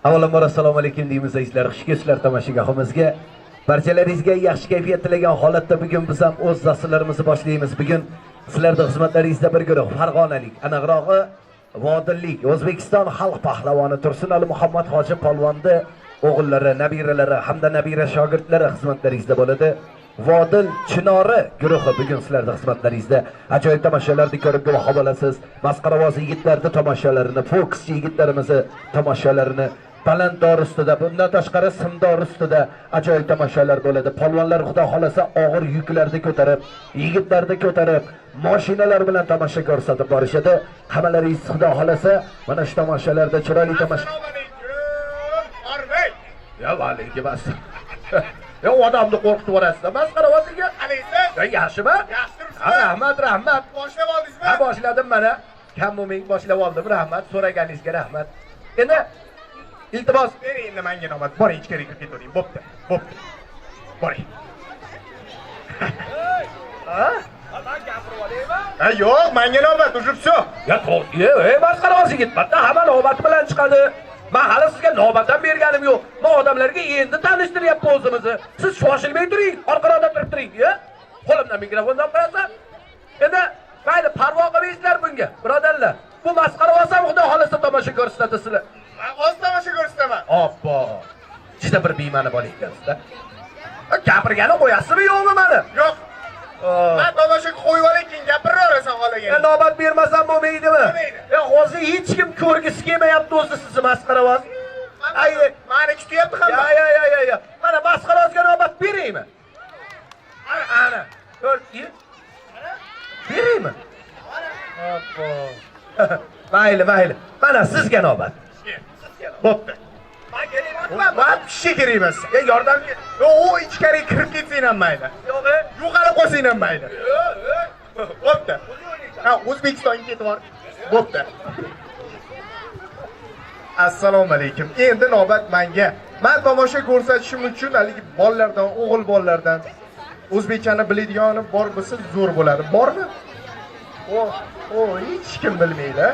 Avvalambor assalomu alaykum deymiz azizlar. Xush kelibsizlar tomoshagohimizga. Barchalaringizga yaxshi kayfiyat tilagan holatda bugun biz ham o'z dasturlarimizni boshlaymiz. Bugun sizlarda xizmatlaringizda bir guruh farg'onalik, aniqrog'i Vodillik, O'zbekiston xalq pahlavoni Tursunali Muhammad Hoji polvonni o'g'illari, nabiralari hamda nabira shogirdlari xizmatlaringizda bo'ladi. Vodil Chinori guruhi bugun sizlarda xizmatlaringizda ajoyib tomoshalarni ko'rib guvohi bo'lasiz. Masqaravoz yigitlarning tomoshalarini, fokuschi yigitlarimizni tomoshalarini baland dor ustida, bundan tashqari simdor ustida ajoyib tomoshalar bo'ladi. Polvonlar xudo xolasa og'ir yuklarni ko'tarib, yigitlarni ko'tarib, mashinalar bilan tomosha ko'rsatib borishadi. Hammalaringiz xudo xolasa mana shu tomoshalarda chiroyli tomosha. Ya alaykum assalom. Ya odamni qo'rqitib yuborasizlar, masqaravoz yigit. Qalaysiz? Ya yaxshimi? Yaxshi turibsizmi? Ha, rahmat, rahmat. Boshlab oldingizmi? Ha, boshladim mana. Kam bo'lmang, boshlab oldim. Rahmat, so'raganingizga rahmat. Endi iltimos, Bering endi menga navbat. Boring, ichkariga kirib ketavering. Bo'pti. Bo'pti. Boring. Ha? Ha, yo'q, menga navbat, уже всё. Ya to'g'ri, ey masqaravoz yigit, bitta hamma navbati bilan chiqadi. Men hali sizga navbat ham berganim yo'q. Men odamlarga endi tanishtiryapman o'zimizni. Siz shoshilmay turing, orqaroqda turib turing, ya. Qo'limdan mikrofonni olib qo'yasan. Endi mayli, parvo qilmaysizlar bunga, birodarlar. Bu masqaravoz ham xudo xolasa tomosha ko'rsatadi sizlar. Men hozir tomosha ko'rsataman. Obbo. Juda bir bema'ni bola ekansizda. Gapirgani qo'yasizmi yo'qmi mani? Yo'q. Men tomoshaga qo'yib olay, keyin gapiraverasan xohlagan. Navbat bermasam bo'lmaydimi? Bo'lmaydi. Hozir hech kim ko'rgisi kelmayapti o'zi sizni masqaravoz. Ay, Mani kutyapti hamma. Ya ya ya ya. Mana masqaravozga navbat beraymi? Ana, ana. Ko'r, beraymi? Obbo. Mayli, mayli. Mana sizga navbat. Bo'pti. Вообще kerak emas. Ya yordam Yo'q, u ichkariga kirib ketsang ham mayli. yo'q. Yo'qolib qolsang ham mayli. Bo'pti. Ha, O'zbekistonga ketib bor. Bo'pti. Assalomu alaykum. Endi navbat menga. Men tomosha ko'rsatishim uchun haligi bolalardan, o'g'il bolalardan o'zbekchani biladiganı bor bo'lsa zo'r bo'ladi. Bormi? O, hech kim bilmaydi.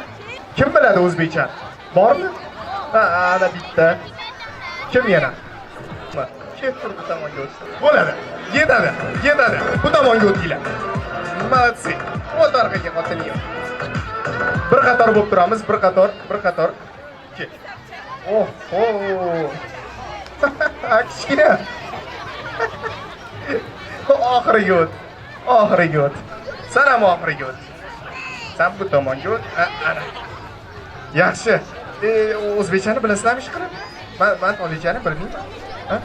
Kim biladi o'zbekchani? Bormi? Ha, ana bitta. Kim yana? Ket tur bu tomonga o'tsin. Bo'ladi. Yetadi, yetadi. Bu tomonga o'tinglar. Молодцы. O't orqaga xotini yo'q. Bir qator bo'lib turamiz, bir qator, bir qator. Ket. Oh, oh. Kichkina. Oxiriga o't. Oxiriga o't. San ham oxiriga o't. San bu tomonga o't. Ana. Yaxshi. O'zbekchani bilasizlarmi ish qilib? Men tolikchani bilmayman. Ha?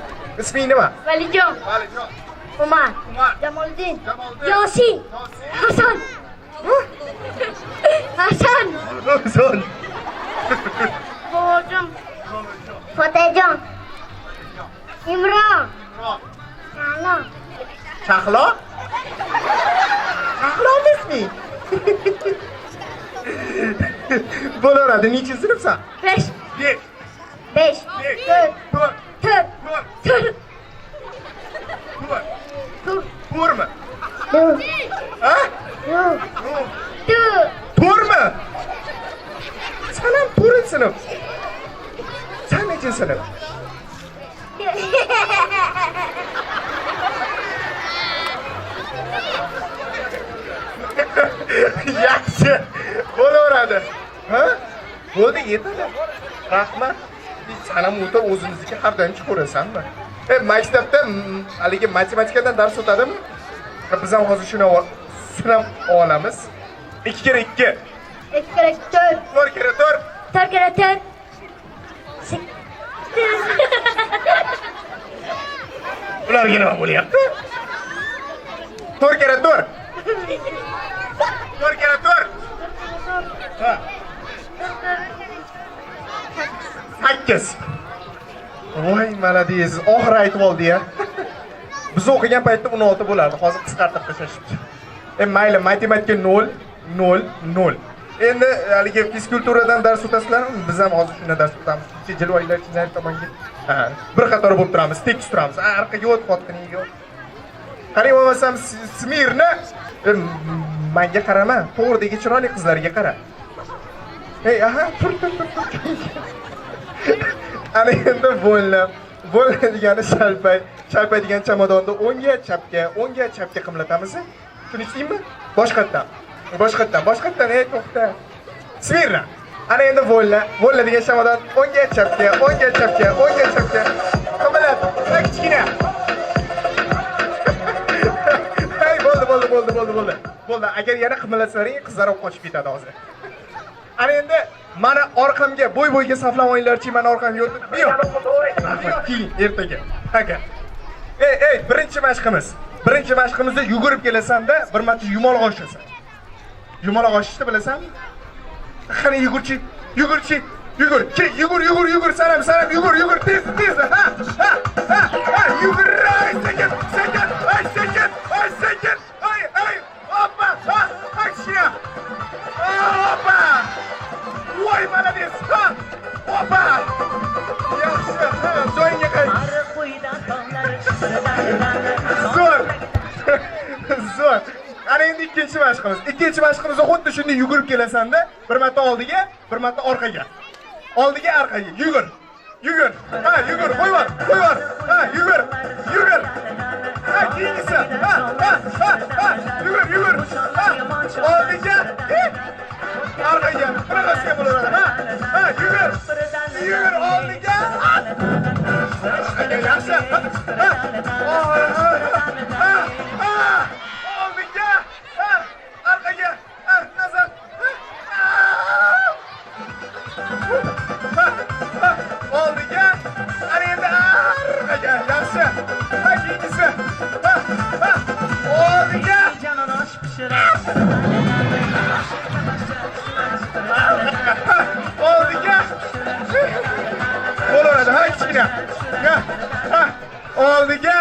Isming nima? Valijon, Valijon. Umar, Umar. Jamoliddin, Jamoliddin. Yosin, Yosin. Hasan. Hasan, Hasan. Bobojon, Fotajon, Imron, Shahlo. Shahlo? Shahlo isming? Bo'laveradi. Nechinchi sinfsan? 5, 5. 5, 4, 4. 4, 4. 4, 4. To'rtmi? 4, Ha? 4, 4. To'rtmi? San ham to'rtinchi sinf. San nechinchi sinf? Yaxshi. Bo'laveradi. Ha? Bo'ldi, yetadi. Rahmat. San ham o'tir, o'zimizniki har doim chiqaverasanmi? Maktabda haligi matematikadan dars o'tadimi? Biz ham hozir shuni sinab olamiz. 2 kere 2. 2 kere 4. 4 kere 4. 4 kere 4. 8. Ularga nima bo'lyapti? 4 kere 4. 4 kere 4. Ha. 8. Voy, молодец. Oxiri aytib oldi-ya. Biz o'qigan paytda 16 bo'lardi. Hozir qisqartirib tashlashibdi. Mayli, matematika 0, 0, 0. Endi haligi fizkulturadan dars o'tasizlarmi? Biz ham hozir shundan dars o'tamiz. Jilvanglar chinzar tomonga. Ha, bir qator bo'lib turamiz, tekis turamiz. Orqaga o't, xotiningga o't. Qarang, bo'lmasam Smirna. Menga qarama, to'g'ridagi chiroyli qizlarga qara. Hey, aha, tur, tur, tur, tur. Ana endi вольно. Вольно degani shalpay. Shalpay degan chamadonni o'ngga, chapga, o'ngga, chapga qimlatamiz. Tushundingmi? Boshqatdan. Boshqatdan, boshqatdan, ey to'xta. Смирно. Ana endi вольно. Вольно degan chamadon o'ngga, chapga, o'ngga, chapga, o'ngga, chapga. Qimlat. Kichkina. Hey, bo'ldi, bo'ldi, bo'ldi, bo'ldi, bo'ldi. Bo'ldi. Agar yana qimlatsalaring, qizlar olib qochib ketadi hozir. Ana endi mana orqamga bo'y-bo'yga saflanib olinglarchi, mana orqamga o'tib. Yo'q. Keyin ertaga. Aka. Ey, ey, birinchi mashqimiz. Birinchi mashqimizda yugurib kelasan-da, bir marta yumaloq oshasan. Yumaloq oshishni bilasanmi? Qani yugurchi, yugurchi, yugur, yugur, yugur, yugur, sanam, sanam, yugur, yugur, tez, tez, ha, ha, ha, ha, yugur, ay, sekin, sekin, ay, sekin, ay, sekin, ay, ay, hoppa, ha, ha, kichkina. Hoppa. Voy, молодец, ha, hoppa. Yaxshi, ha, joyingga qayt. Zo'r. Zo'r. Ana endi ikkinchi mashqimiz. Ikkinchi mashqimizda xuddi shunday yugurib kelasan-da, bir marta oldiga, bir marta orqaga. Oldiga, orqaga. Yugur. Yugur. Ha, yugur. Qo'yvor, qo'yvor. Ha, yugur. Yugur. Ha, keyingisi. Ha, ha, ha, ha. Yugur, yugur. Ha, oldiga, orqaga. Bunaqasiga bo'laveradi. Ha, ha, yugur. Yugur oldiga. Orqaga, yaxshi. Ha, ha. Ha, ha. Oldiga. Ha, orqaga. Ha, nazar. Ha. Ha, ha. Oldiga. Ana endi orqaga. Yaxshi. Ha, keyingisi. Ha, ha. Oldiga. Oldiga. Bo'laveradi, ha, kichkina. Ha, ha. Oldiga.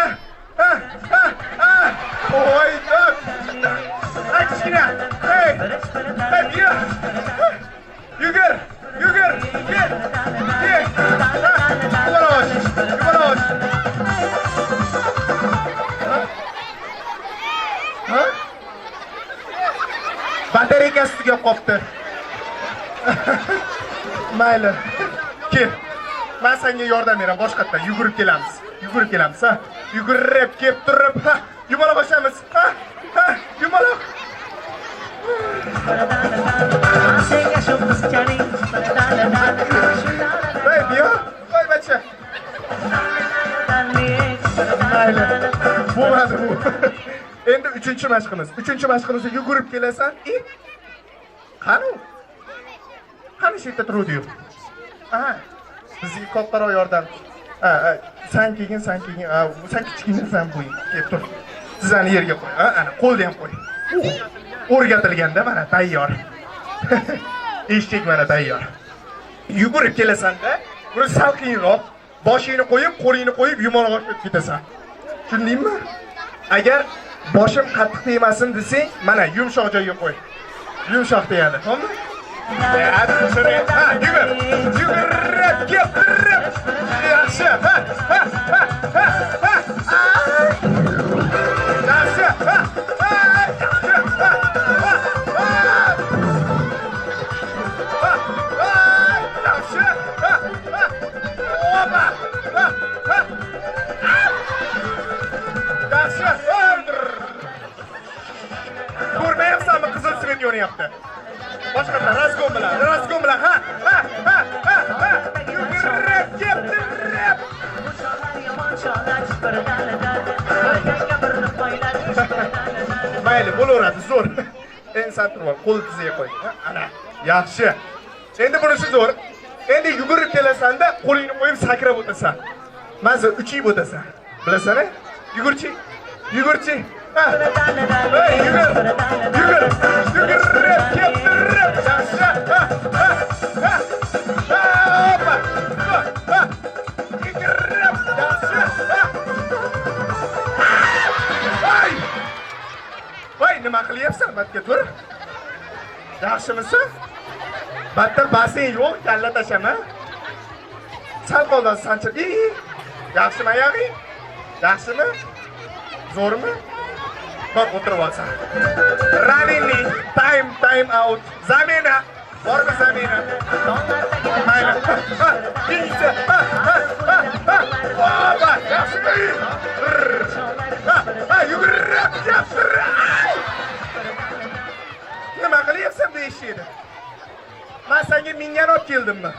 Ha, ha, ha. Voy, ha, kichkina. Hey. Hey, yugur. Yugur, yugur. Kel. Kel. Ha, yumaloq. Yumaloq. Ha? Batareykasi tugab qopti. Mayli. Kel. Men senga yordam beraman, boshqatdan yugurib kelamiz. Yugurib kelamiz, ha. Yugurib kelib turib, ha, yumaloq oshamiz. Ha, ha, yumaloq. Voy, biyo. Voy, bacha. Mayli. Bo'lmadi bu. Endi uchinchi mashqimiz. Uchinchi mashqimizda yugurib kelasan. Qani u? Qani shu yerda turuvdi-yu? Aha. Bizga kattaroq yordam. Ha, ha, san kelgin, san kelgin. Ha, san kichkinasan bu. Kelib tur. Tizzani yerga qo'y. Ha, ana qo'lni ham qo'y. O'rgatilganda mana tayyor. Eshak mana tayyor. Yugurib kelasan-da, buni sal qiyinroq. Boshingni qo'yib, qo'lingni qo'yib yumaloq oshib ketasan. Tushundingmi? Agar boshim qattiq tegmasin desang, mana yumshoq joyga qo'y. Yumshoq tegadi, to'g'rimi? Ha, yugur. Yugurib kelib turib. Yaxshi. Ha, ha, ha, ha, ha. Yaxshi. Ha, ha, yaxshi. Ha, ha, ha. Ha, ha, yaxshi. Ha, ha. Opa. Ha, ha. Yaxshi. Ko'rmayapsanmi, qizil svet yonyapti. Boshqatdan razgon bilan, razgon bilan, ha, ha, ha, ha, ha. Yugurib kelib turib. Mayli, bo'laveradi, zo'r. Endi san turib ol, qo'l tizzaga qo'y. Ana, yaxshi. Endi bunisi zo'r. Endi yugurib kelasan-da, qo'lingni qo'yib sakrab o'tasan. Maza uchib o'tasan. Bilasan-a? Yugurchi, yugurchi. Ha. Hey, yugur, yugur, yugurib kelib turib. Yaxshi. Ha, ha, ha. Ha, hoppa. Ha, ha. Yugurib, yaxshi. Ha. Voy! Voy, nima qilyapsan? Batga tur. Yaxshimisan? Batda basing yo'q, kalla tashama. Sal qoldi, sanchib. Yaxshimi oyog'ing? Yaxshimi? Zo'rmi? Bor, o'tirib olsan. Раненый, time, time out. Замена. Bormi замена? Mayli. Ha, keyingisi. Ha, ha, ha, ha. Opa, yaxshi. Ha, ha, yugurib, yaxshi. Nima qilyapsan deyishdi. Men senga mingan olib keldimmi?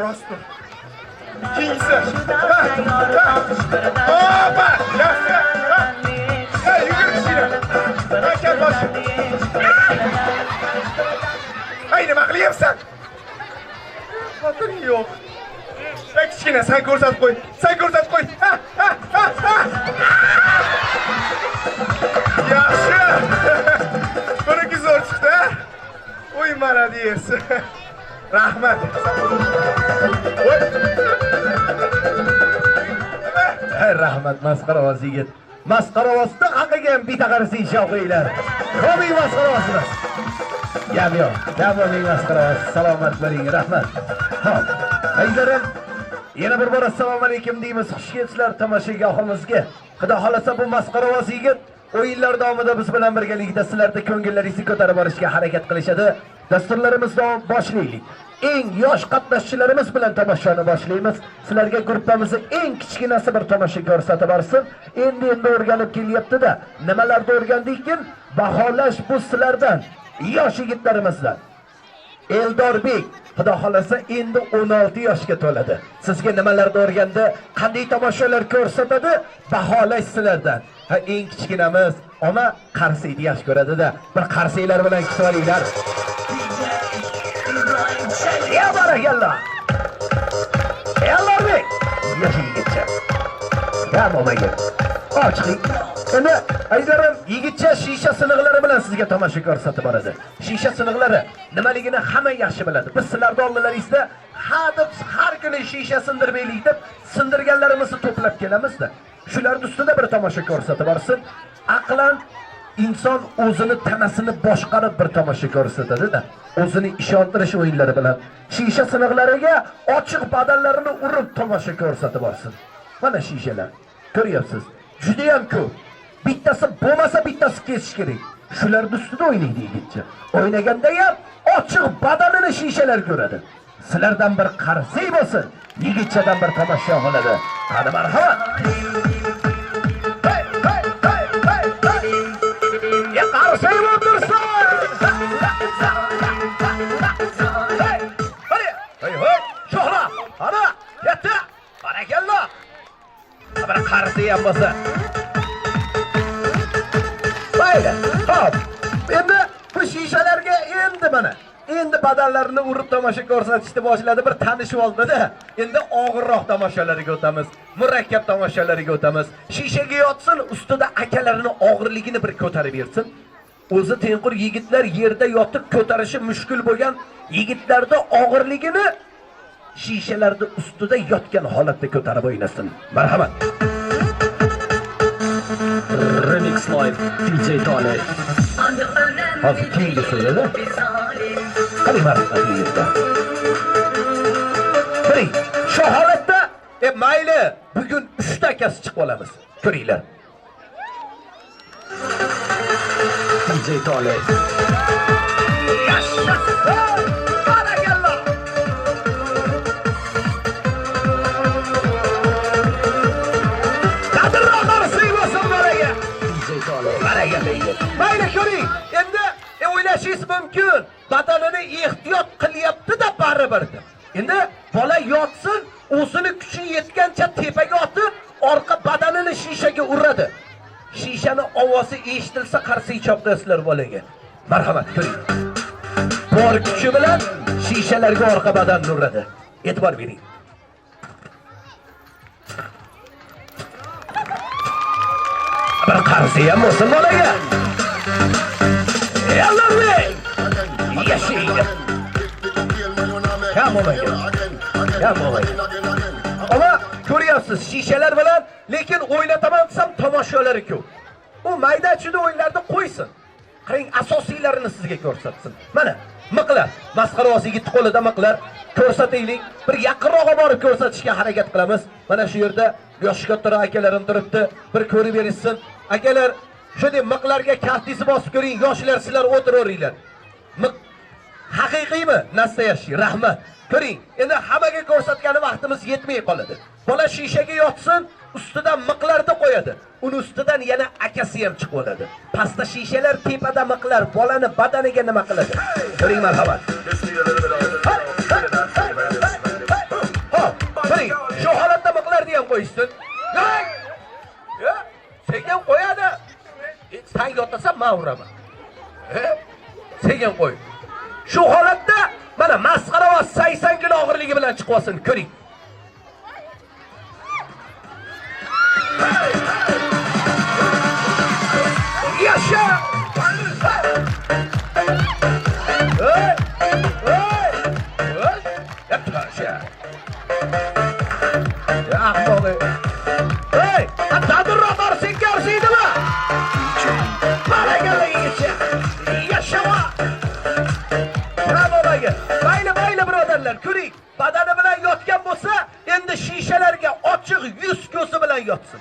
Rost tur. Keyingisi. Ha, ha. Opa, yaxshi. Ha. Ha, yugur kichkina. Ha, kel bosh. Ay, nima qilyapsan? Xotining yo'q. Ha, kichkina, sen ko'rsatib qo'y. Sen ko'rsatib qo'y. Ha, ha, ha, ha. Yaxshi. Buniki zo'r chiqdi, ha? Uy, молодец. Rahmat. Voy. Nima? Hey, rahmat, masxaravoz yigit. Masxaravozda haqiga ham bitta qarasang shavqiylar. Komik masxaravozimiz. Gap yo'q. Gap yo'q, masxaravoz. Salomat bo'ling, rahmat. Xo'p, azizlarim, yana bir bor assalomu alaykum deymiz. Xush kelibsizlar tomoshagohimizga. Xudo xolasa bu masxaravoz yigit o'yinlar davomida biz bilan birgalikda sizlarda ko'ngillaringizni ko'tarib borishga harakat qilishadi. Dasturlarimizni boshlaylik. Eng yosh qatnashchilarimiz bilan tomoshani boshlaymiz. Sizlarga gruppamizni eng kichkinasi bir tomosha ko'rsatib borsin. Endi o'rganib kelyapti-da. Nimalarni o'rgandikkin? Baholash bu sizlardan, yosh yigitlarimizdan. Eldorbek, Xudo xolasa endi 16 yoshga to'ladi. Sizga nimalarni o'rgandi, qanday tomoshalar ko'rsatadi, baholash sizlardan. Ha, eng kichkinamiz, ona qarsiyni yaxshi ko'radi-da. Bir qarsiylar bilan kutib olinglar. Ya barakallah. Eldorbek, yosh yigitcha. Ya momaga. Ochiq. Endi azizlarim, yigitcha shisha siniqlari bilan sizga tomosha ko'rsatib boradi. Shisha siniqlari nimaligini hamma yaxshi biladi. Biz sizlarning oldinlaringizda hadeb har kuni shisha sindirmaylik deb sindirganlarimizni to'plab kelamizda. Shularning ustida bir tomosha ko'rsatib borsin. Aqlan inson o'zini tanasini boshqarib bir tomosha ko'rsatadi-da. O'zini ishontirish o'yinlari bilan shisha siniqlariga ochiq badanlarini urib tomosha ko'rsatib borsin. Mana shishalar. Ko'ryapsiz. Juda ham ko'p. Bittasi bo'lmasa bittasi kesish kerak. Shularning ustida o'ynaydi yigitcha. O'ynaganda ham ochiq badanini shishalar ko'radi. Sizlardan bir qarsak bo'lsin, yigitchadan bir tomosha bo'ladi. Qani marhamat. Hey, hey, hey, hey, hey. Ya qarsak bo'lib tursin. Hey, hey, hey, hey, Shuhra, ana, katta. Barakalloh. Bir qarsak ham bo'lsa. Mayli. Xo'p. Endi bu shishalarga endi mana endi badanlarini urib tomosha ko'rsatishni boshladi, bir tanishib oldi-da. Endi og'irroq tomoshalarga o'tamiz, murakkab tomoshalarga o'tamiz. Shishaga yotsin, ustida akalarini og'irligini bir ko'tarib bersin. O'zi tengqur yigitlar yerda yotib ko'tarishi mushkul bo'lgan yigitlarda og'irligini shishalarni ustida yotgan holatda ko'tarib o'ynasin. Marhamat. Remix Live DJ Tole. Hozir keyingisida. Qani marhamat yigitlar. Ko'ring, shu holatda mayli, bugun 3 ta akasi chiqib olamiz. Ko'ringlar. DJ Tole. Yashassin! Barakalloh! Qadrli qarsak bo'lsin bolaga. DJ Tole. Barakalloh yigit. Mayli ko'ring, endi o'ylashingiz mumkin, badanini ehtiyot qilyapti-da baribir deb. Endi bola yotsin, o'zini kuchi yetgancha tepaga otib, orqa badanini shishaga uradi. Shishani ovozi eshitilsa qarsak chopqasizlar bolaga. Marhamat, ko'ring. Bor kuchi bilan shishalarga orqa badanini uradi. E'tibor bering. Bir qarsi ham bo'lsin bolaga. Eldorbek! Yashaydi. Kam bo'lmagan. Kam bo'lmagan. Ama ko'ryapsiz shishalar bilan, lekin o'ynataman desam tomoshalari ko'p. U mayda-chuyda o'yinlarni qo'ysin. Qarang, asosiylarini sizga ko'rsatsin. Mana miqlar, masxaravoz yigit qo'lida miqlar ko'rsataylik. Bir yaqinroq borib ko'rsatishga harakat qilamiz. Mana shu yerda yoshi kattaroq akalarim turibdi. Bir ko'rib berishsin. Akalar, shunday miqlarga kaftingizni bosib ko'ring, yoshlar sizlar o'tiraveringlar. Miq Haqiqiymi? Nastoyashiy. Rahmat. Ko'ring, endi hammaga ko'rsatgani vaqtimiz yetmay qoladi. Bola shishaga yotsin, ustidan miqlarni qo'yadi. Uni ustidan yana akasi ham chiqib oladi. Pastda shishalar, tepada miqlar bolani badaniga nima qiladi? Ko'ring, marhamat. Ko'ring, shu holatda miqlarni ham qo'yishsin. Sekin qo'yadi. Sen yotasan, men uraman. Sekin qo'y. Shu holatda mana masxaravoz 80 kilo og'irligi bilan chiqib olsin, ko'ring. Yasha! Hey! Hey! Yasha! Ya ahmoq! Hey! Dadilroq senga arziydimi? Barakalla yigitcha! Yashava! Bravo! Mayli, mayli birodarlar, ko'ring. Badani bilan yotgan bo'lsa, endi shishalarga ochiq yuz ko'zi bilan yotsin.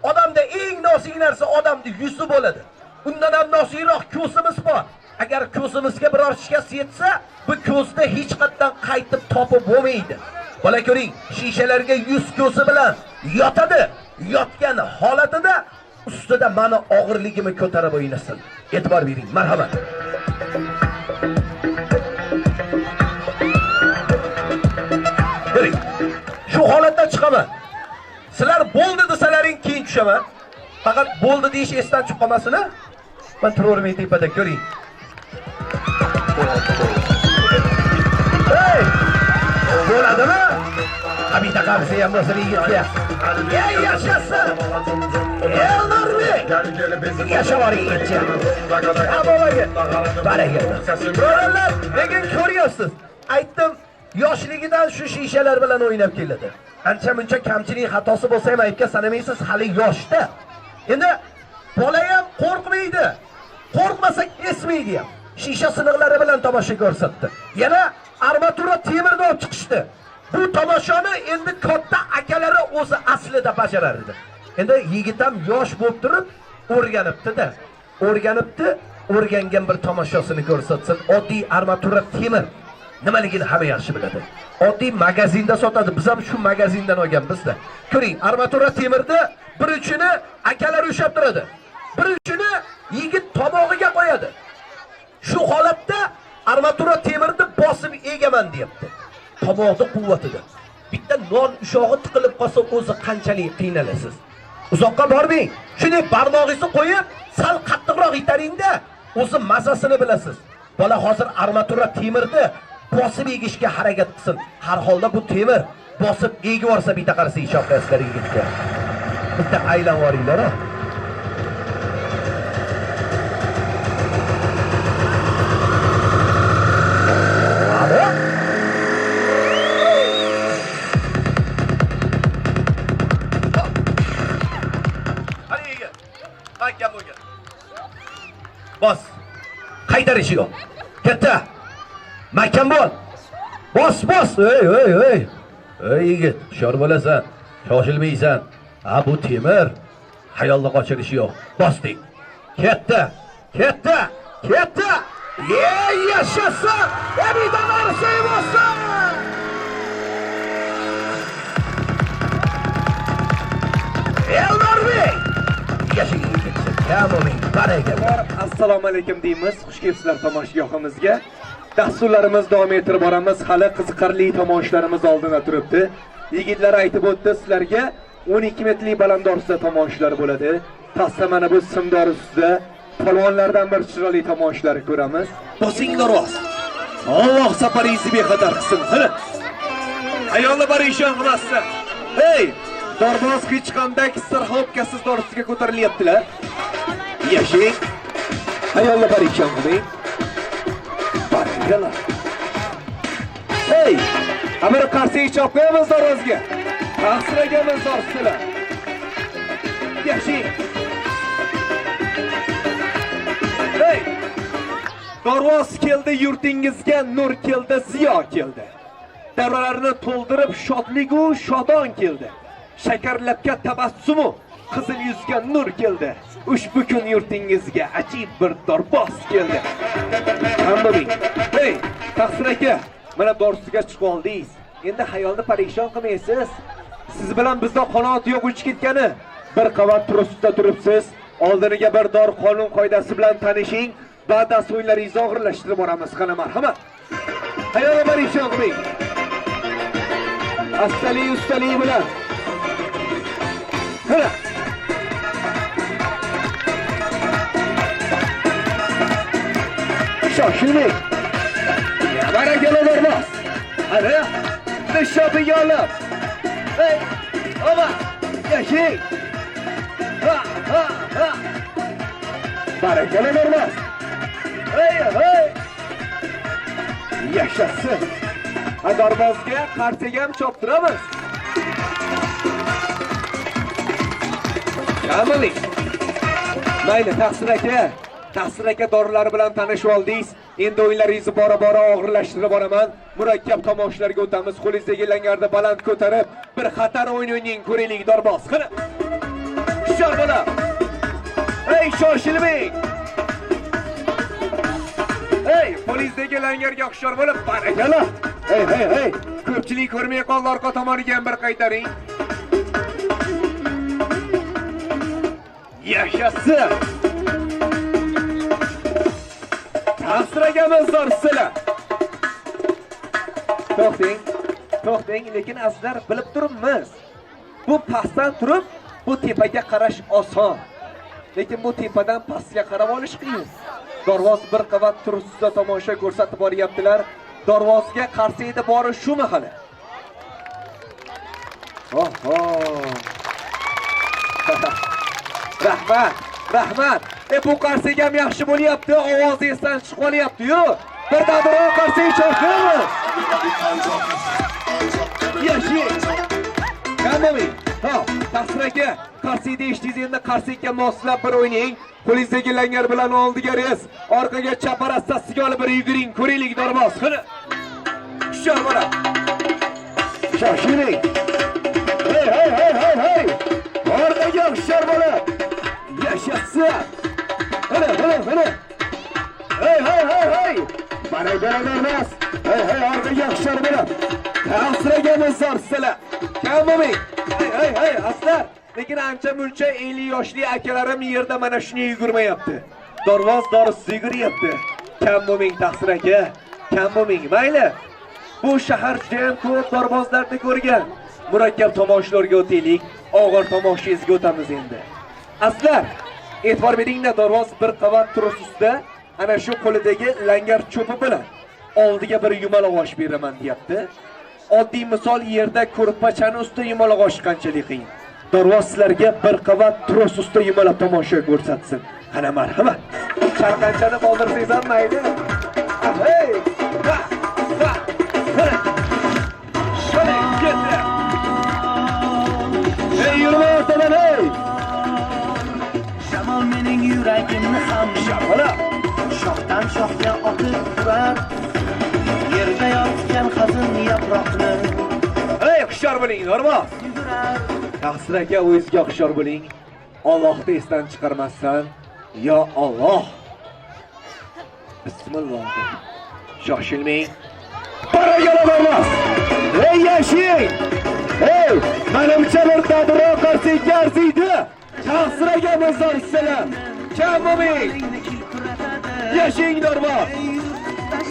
Odamda eng nozik narsa odamning yuzi bo'ladi. Undan ham nozikroq ko'zimiz bor. Agar ko'zimizga biror shikast yetsa, bu ko'zni hech qatdan qaytib topib bo'lmaydi. Bola ko'ring, shishalarga yuz ko'zi bilan yotadi. Yotgan holatida ustida meni og'irligimni ko'tarib o'ynasin. E'tibor bering, marhamat. Ko'ring. Shu holatdan chiqaman. Sizlar bo'ldi desalaring keyin tushaman. Faqat bo'ldi deyish esdan chiqib qolmasin-a. Men turavermay tepada, ko'ring. Hey! Bo'ladimi? Bitta qarshi ham bo'lsin yigitga. Ey yashasin! Elnorbek! Yashavor yigitcha. Abovaga. Barakalla. Birodarlar, lekin ko'ryapsiz. Aytdim, yoshligidan shu shishalar bilan o'ynab keladi. Ancha muncha kamchilik xatosi bo'lsa ham aybga sanamaysiz, hali yoshda. Endi bola ham qo'rqmaydi. Qo'rqmasa esmaydi ham. Shisha siniqlari bilan tomosha ko'rsatdi. Yana armatura temirni olib chiqishdi. Bu tomoshani endi katta akalari o'zi aslida bajarar edi. Endi yigit ham yosh bo'lib turib o'rganibdi-da. O'rganibdi, o'rgangan bir tomoshasini ko'rsatsin. Oddiy armatura temir nimaligini hamma yaxshi biladi. Oddiy magazinda sotadi. Biz ham shu magazindan olganmiz-da. Ko'ring, armatura temirni bir uchini akalar ushlab turadi. Bir uchini yigit tomog'iga qo'yadi. Shu holatda armatura temirni bosib egaman deyapti. Tomoqni quvvatida. Bitta non ushog'i tiqilib qolsa o'zi qanchalik qiynalasiz. Uzoqqa bormang. Shuni barmog'ingizni qo'yib, sal qattiqroq itaringda, o'zi mazasini bilasiz. Bola hozir armatura temirni bosib egishga harakat qilsin. Har holda bu temir bosib egib yuborsa bitta qarasa ishonqasizlar yigitga. Bitta aylanib yuboringlar-a. Bos. Qaytarishi yo'q. Katta. Mahkam bo'l. Bos, bos. Ey, ey, ey. Ey yigit, hushyor bo'lasan. Shoshilmaysan. Ha, bu temir. Hayolda qochirishi yo'q. Bosdik. Katta. Katta. Katta. Ey, yashasin. Bitta narsa bo'lsin. Elnorbek. Yashang yigit. Kamoling, barakalla. Assalomu alaykum deymiz. Xush kelibsizlar tomoshagohimizga. Dasturlarimiz davom ettirib boramiz. Hali qiziqarli tomoshalarimiz oldinda turibdi. Yigitlar aytib o'tdi sizlarga 12 metrlik balandor ustida tomoshalar bo'ladi. Pastda mana bu simdor ustida polvonlardan bir chiroyli tomoshalar ko'ramiz. Bosinglar rost. Alloh safaringizni bexatar qilsin. Hali. Ayolni parishon qilmassin. Hey, dorboz hech qanday страховкasiz dor ustiga ko'tarilyaptilar. Yashang. Ayolni parishon qilmang. Barakalla. Hey, amir qarsak chop qo'yamiz dorozga. Taqsiragamiz dorsizlar. Yashang. Hey! Darvoz keldi yurtingizga, nur keldi, ziyo keldi. Davralarni to'ldirib shodligu shodon keldi. Shakarlabga tabassumu, Qizil yuzga nur keldi. Ushbu kun yurtingizga ajib bir dorboz keldi. Hammaning. Hey, taqsir aka, mana dorsiga chiqib oldingiz. Endi hayolni parishon qilmaysiz. Siz bilan bizda qanoat yo'q uchib ketgani. Bir qavat turistda turibsiz. Oldiniga bir dor qonun qoidasi bilan tanishing. Ba'dan o'yinlaringizni og'irlashtirib boramiz. Qani marhamat. Hayolni parishon qilmang. Astali ustali bilan. Qani. Shoshilmang. Barakalla dorboz. Ana, nishobiga olib. Hey, oba, yashang. Ha, ha, ha. Barakalla dorboz. Hey, hey. Yashasin. Ha, dorbozga qarsaga ham choptiramiz. Kamiling. Mayli, taqsir aka. Taqsir aka dorilari bilan tanishib oldingiz. Endi o'yinlaringizni bora-bora og'irlashtirib boraman. Murakkab tomoshalarga o'tamiz. Qo'lingizdagi langarni baland ko'tarib, bir xatar o'yin o'yning, ko'raylik dorboz. Qani. Hushyor bo'ling. Ey, shoshilmang. Ey, qo'lingizdagi langarga hushyor bo'lib, barakalla. Hey, hey, hey. Ko'pchilik ko'rmay qoldi, orqa tomoniga ham bir qaytaring. Yashasin. Taqsir akamiz zorsizlar. To'xting, to'xting, lekin azizlar bilib turibmiz. Bu pastdan turib, bu tepaga qarash oson. Lekin bu tepadan pastga qarab olish qiyin. Darvoz bir qavat turistda tomosha ko'rsatib boryaptilar. Darvozga qarsiydi bori shu mahali. Oho. Rahmat, rahmat. Bu qarsiga ham yaxshi bo'lyapti, ovozi esdan chiqib qolyapti-yu. Bir dadro qarsiga chaqiramiz. Yashang. Kamoming. Ha, taqsir aka, qarsiyda eshitdingiz, endi qarsiga moslab bir o'ynang. Qo'lingizdagi langar bilan oldiga res, orqaga chaparastasiga olib bir yuguring, ko'raylik dorboz. Qani. Hushyor bo'ling. Shoshiling. Hey, hey, hey, hey, hey. Orqaga hushyor bo'ling. Yashasin. Hadi, hadi, hadi. Hey, hey, hey, hey. Barakalla dorboz. Hey, hey, orqaga hushyor bo'ling. Taqsir akamiz zorsizlar. Kam bo'lmang. Hey, hey, hey, aslar. Lekin ancha-muncha 50 yoshli akalarim yerda mana shuni yugurmayapti. Darvoz dorisi yuguryapti. Kam bo'lmang taqsir aka. Kam bo'lmang. Mayli. Bu shahar juda ham ko'p darvozlarni ko'rgan. Murakkab tomoshalarga o'taylik. Og'ir tomoshangizga o'tamiz endi. Aslar, e'tibor beringlar, darvoz bir qavat turist ustida ana shu qo'lidagi langar cho'pi bilan oldiga bir yumaloq osh beraman deyapti. Oddiy misol yerda ko'rpachani ustida yumaloq osh qanchalik qiyin. Darvoz sizlarga bir qavat tros ustida yumalab tomosha ko'rsatsin. Qani marhamat. Chalqanchani qoldirsangiz ham mayli. Hey! Ha! Ha! Qani! Qani, ketdi. Ey, yurma o'rtadan, ey! Shamol mening yuragimni ham Shamol! shoxdan shoxga otib turar. Yerda yotgan xazin yaproqni Ey, hushyor bo'ling, darvoz. yugurar. Taqsir aka, o'zingizga hushyor bo'ling. Allohni esdan chiqarmasdan, yo Alloh. Bismillah. Shoshilmang. Barakalla darvoz. Ey, yashang. Ey, manimcha bir dadro qarsiga arziydi. Taqsir akamiz zorsizlar. Kam bo'lmang. Yashang darvoz.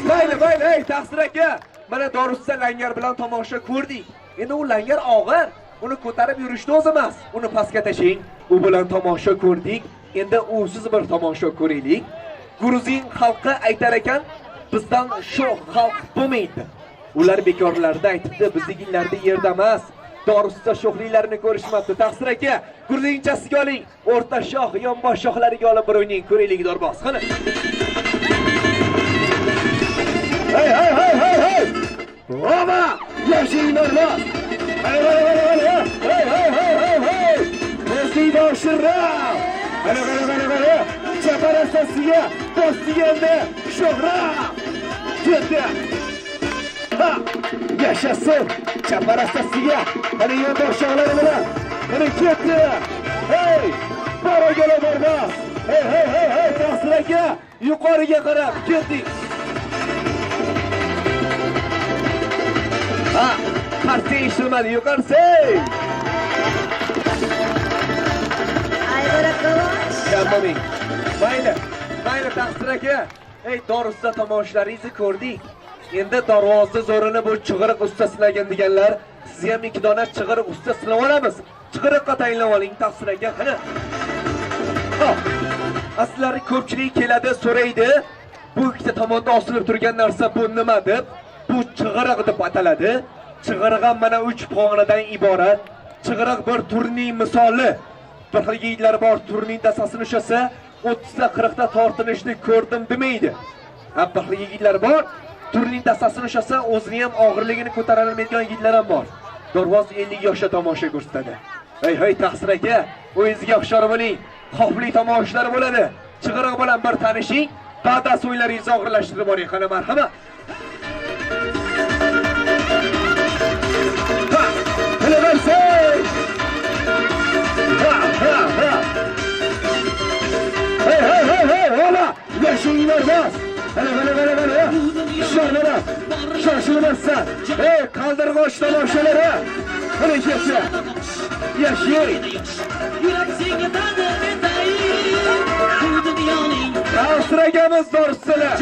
Mayli, mayli, ey taqsir aka. Mana dorusda langar bilan tomosha ko'rdik. Endi u langar og'ir. Uni ko'tarib yurishni o'zi emas. Uni pastga tashing. U bilan tomosha ko'rdik. Endi usiz bir tomosha ko'raylik. Gruzin xalqi aytar ekan, bizdan shu xalq bo'lmaydi. Ular bekorlarda aytibdi, biznikilarda yerda emas. Dorusda sho'xliklarni ko'rishmabdi. Taqsir aka, gruzinchasiga oling. O'rta shox, yonbosh shoxlariga olib bir o'yning, ko'raylik dorboz. Qani. Hey, hey, hey, hey, hey! Roma! Yashang dorboz! Hey, hey, hey, hey, hey, hey, hey, hey, hey! O'zing boshirroq! Qani, qani, qani, qani! Chaparastasiga bosdiganda sho'xroq! Ketdi! Ha! Yashasin! Chaparastasiga! Qani yonbosh shoxlari bilan! Qani ketdi! Hey! Barakalla Darvoz! Hey, hey, hey, hey, Tahsin aka, yuqoriga qarab ketdik. Ha, qarshi eshitilmadi, yuqorisi. Kam. Mayli, mayli Tahsin aka. Ey, Dorusda tomoshlaringizni ko'rdik. Endi darvoza zo'rini bu chig'iriq usta sinagan deganlar, sizga ham ikki dona chig'iriq usta sinab olamiz. Chig'iriqqa tayinlab oling Tahsin aka, qani. Aslari ko'pchilik keladi, so'raydi. Bu ikkita tomonda osilib turgan narsa bu nima deb, bu chig'iriq deb ataladi. Chig'iriq ham mana 3 pog'onadan iborat. Chig'iriq bir turning misoli. Bir xil yigitlar bor, turning dastasini ushlasa, 30ta 40ta tortinishni ko'rdim demaydi. Ha, bir xil yigitlar bor, turning dastasini ushlasa, o'zini ham og'irligini ko'tara olmaydigan yigitlar ham bor. Darvoz 50 yoshda tomosha ko'rsatadi. Hey, hey Tahsin aka, o'zingizga hushyor bo'ling. Xavfli tomoshalar bo'ladi. Chig'iriq bilan bir tanishing, ba'da o'yinlaringizni og'irlashtirib boring. Qani marhamat. Ha, qilaversin. Ha, ha, ha. Hey, hey, hey, hey, hola! Yashinglar bas. Hana, hana, hana, hana. Shoshilma. Shoshilmassan. Hey, qaldirg'och tomoshalari. Qani ketsa. Yashing. Tahsin akamiz do'stlar.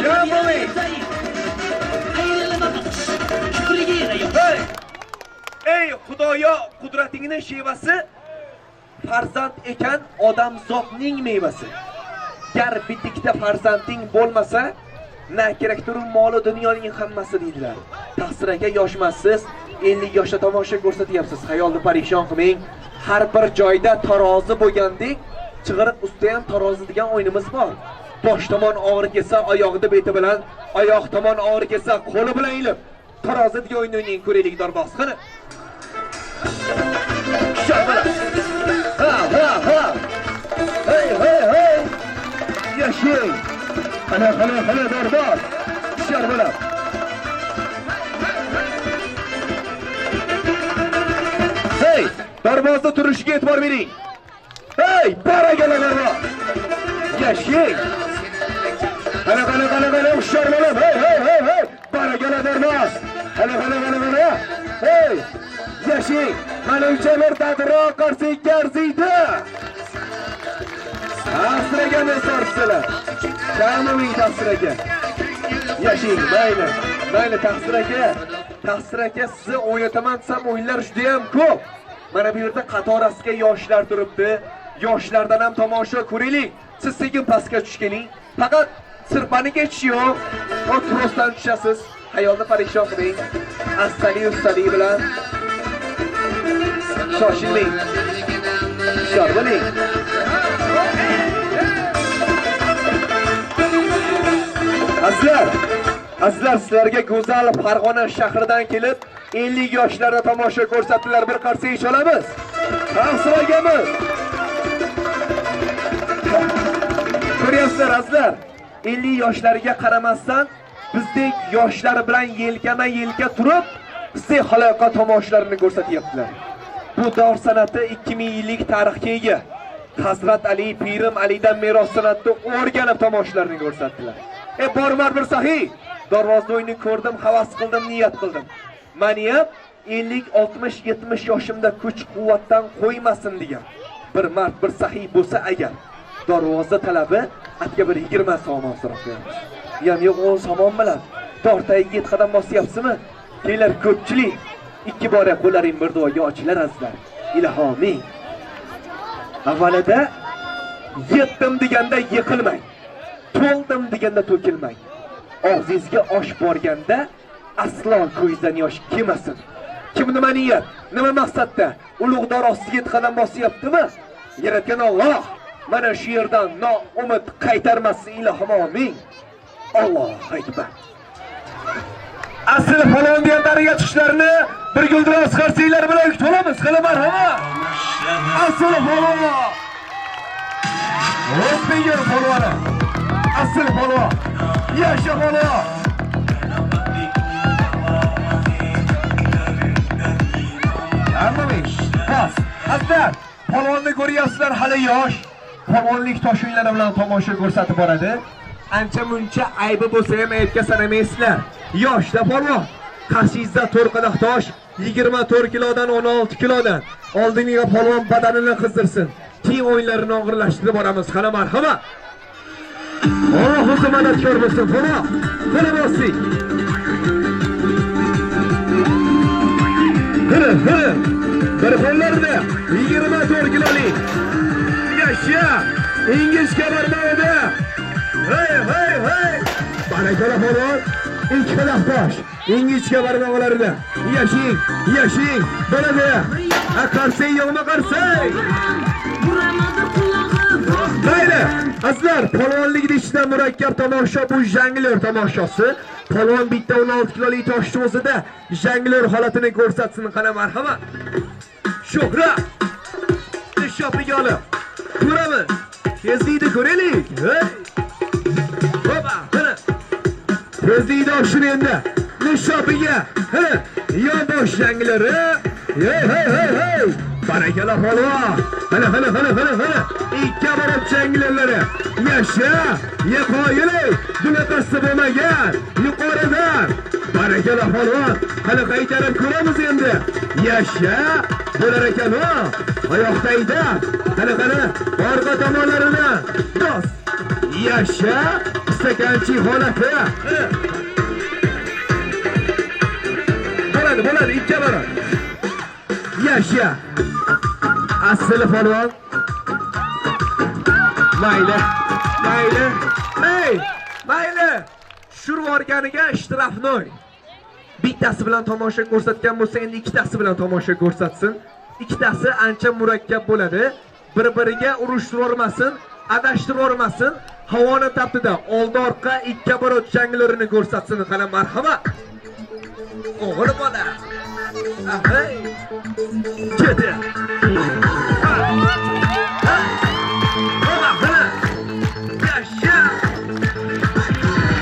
Jam bo'ling. Hey! Ey Xudoyo, qudratingning shevasi, farzand ekan odamzodning mevasi. Gar bitta farzanding bo'lmasa, na kerakdir moli dunyoning hammasi deydilar. Tahsin aka yoshmassiz, 50 yoshda tomosha ko'rsatyapsiz. Xayolni parishon qilmang. Har bir joyda tarozi bo'lgandek, chig'iriq ustida ham tarozi degan o'yinimiz bor. Bosh tomon og'ir kelsa oyog'ida beti bilan, oyoq tomon og'ir kelsa qo'li bilan ilib, tarozi degan o'yinni o'ynang, ko'raylik Darvoz. Qani. Ha, ha, ha. Hey, hey, hey. Yashing. Qani, qani, qani Darvoz. Hushyor bo'lib. Hey, darvozda turishiga e'tibor bering. Hey, barakalla Darvoz. Yashing. Qani, qani, qani, qani hushyor bo'lib. Hey, hey, hey, hey. Barakalla Darvoz. Qani, qani, qani, qani. Hey, yashing. Manimcha bir dadroq qarsakka arziydi. Tahsin akamiz tortdilar. Kamiming Tahsin aka. Yashing, mayli. Mayli Tahsin aka. Tahsin aka, sizni o'ynataman desam o'yinlar juda ham ko'p. Mana bu yerda qatorasiga yoshlar turibdi. Yoshlardan ham tomosha ko'raylik. Siz sekin pastga tushkeling. Faqat sirpani kechish yo'q. O trosdan tushasiz. Hayolni parishon qilmang. Astali ustalik bilan shoshilmang. Hushyor bo'ling. Azizlar, azizlar, sizlarga go'zal Farg'ona shahridan kelib 50 yoshlarda tomosha ko'rsatdilar. Bir qarsak chalamiz. Tahsin akamiz. Ko'ryapsizlar azizlar, 50 yoshlariga qaramasdan bizdek yoshlar bilan yelkama-yelka turib, bizdek xaloyiqqa tomoshalarini ko'rsatyaptilar. Bu dor san'ati 2000 yillik tarixga ega. Hazrat Ali, Pirim Alidan meros san'atni o'rganib tomoshalarni ko'rsatdilar. Bormar bir sahiy. Darvozda o'yinni ko'rdim, havas qildim, niyat qildim. Meni ham 50, 60, 70 yoshimda kuch-quvvatdan qo'ymasin degan bir mard, bir sahiy bo'lsa agar, darvoza talabi atga bir 20 somon so'rab qo'yamiz. Yam yo'q 10 somon bilan tortayiga 7 qadam bosyapsizmi? Kelar ko'pchilik ikki bora qo'llaring bir duoga ochilar azizlar. Ilhomiy. Avvalida yetdim deganda yiqilmang. To'ldim deganda to'kilmang. Og'zingizga osh borganda aslo ko'zdan yosh kelmasin. Kim nima niyat, nima maqsadda ulug'dor ostiga 7 qadam bosyaptimi? Yaratgan Alloh mana shu yerdan noumid qaytarmasin ilohim, amin. Allohu akbar. Asl falon deganlariga chiqishlarini bir guldiroz qarsaklar bilan kutib olamiz. Qani marhamat. Asl falon. O'zbekiston polvoni. Asl polvon. Yasha polvon. Hammaning. Pas. Azizlar, Polvonni ko'ryapsizlar, hali yosh. Polvonlik tosh o'yinlari bilan tomosha ko'rsatib boradi. Ancha muncha aybi bo'lsa ham aybga sanamaysizlar. Yoshda polvon. Qarshingizda to'rqalaq tosh 24 kilodan 16 kilodan. Oldingiga polvon badanini qizdirsin. Keyin o'yinlarini og'irlashtirib boramiz. Qani marhamat. Alloh o'zi madadkor bo'lsin. Polvon, qani bosdik. Hiri, hiri. Bir qo'llarida 24 kilolik. Yasha! Ingichka barmog'ida. Hey, hey, hey! Barakalla polvon. Ikki qadam tosh. Ingichka barmoqlarida. Yashing, yashing. Bo'ladi. A qarsang yo'qmi qarsang? Mayli, azizlar, polvonlikni ichidan murakkab tomosha bu jonglyor tomoshosi. Polvon bitta 16 kilolik toshni o'zida jonglyor holatini ko'rsatsin. Qani marhamat. Shuhrat Nishopiga olib ko'ramiz. Tezlikni ko'raylik. Hey! Hopa, qani. Tezlikni oshir endi. Nishopiga. Ha, yonbosh jonglori. Hey, hey, hey, hey. Barakalla polvon. Hana, hana, hana, hana, hana. Ikki borib jonglorlari. Yasha, yeqoyilik. Bunaqasi bo'lmagan. Yuqoridan. Barakalla polvon. Hali qaytarib ko'ramiz endi. Yasha, bo'lar ekan o. Oyoqdayda. Qani, qani, orqa tomonlaridan. Dos. Yasha, stakanchi holati. Bo'ladi, bo'ladi, ikki barobar. Yasha. Asli polvon. Mayli, mayli. Ey, mayli. Tushirib yuborganiga shtrafnoy. Bittasi bilan tomosha ko'rsatgan bo'lsa, endi ikkitasi bilan tomosha ko'rsatsin. Ikkitasi ancha murakkab bo'ladi. Bir-biriga urushtirib, adashtirib. Havoni taptida oldi orqa ikki barot janglarini ko'rsatsin. Qani marhamat. O'g'il bola. Hey. Ketdi. Ha. Ha. Hoppa, qani. Yasha.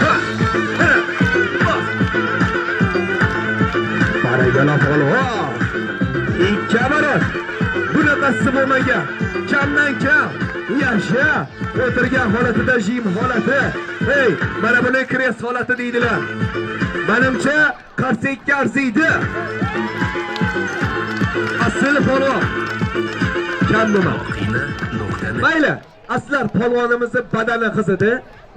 Ha. Ha. Bos. Barakalla polvon. Ikki barot. Bunaqasi bo'lmagan. Kamdan kam. Yasha. O'tirgan holatida jim holati. Hey, mana buni krest holati deydilar. Menimcha qarsakka arziydi. Asl polvon. Kam bo'lma. Mayli, aslar polvonimizni badani qizidi.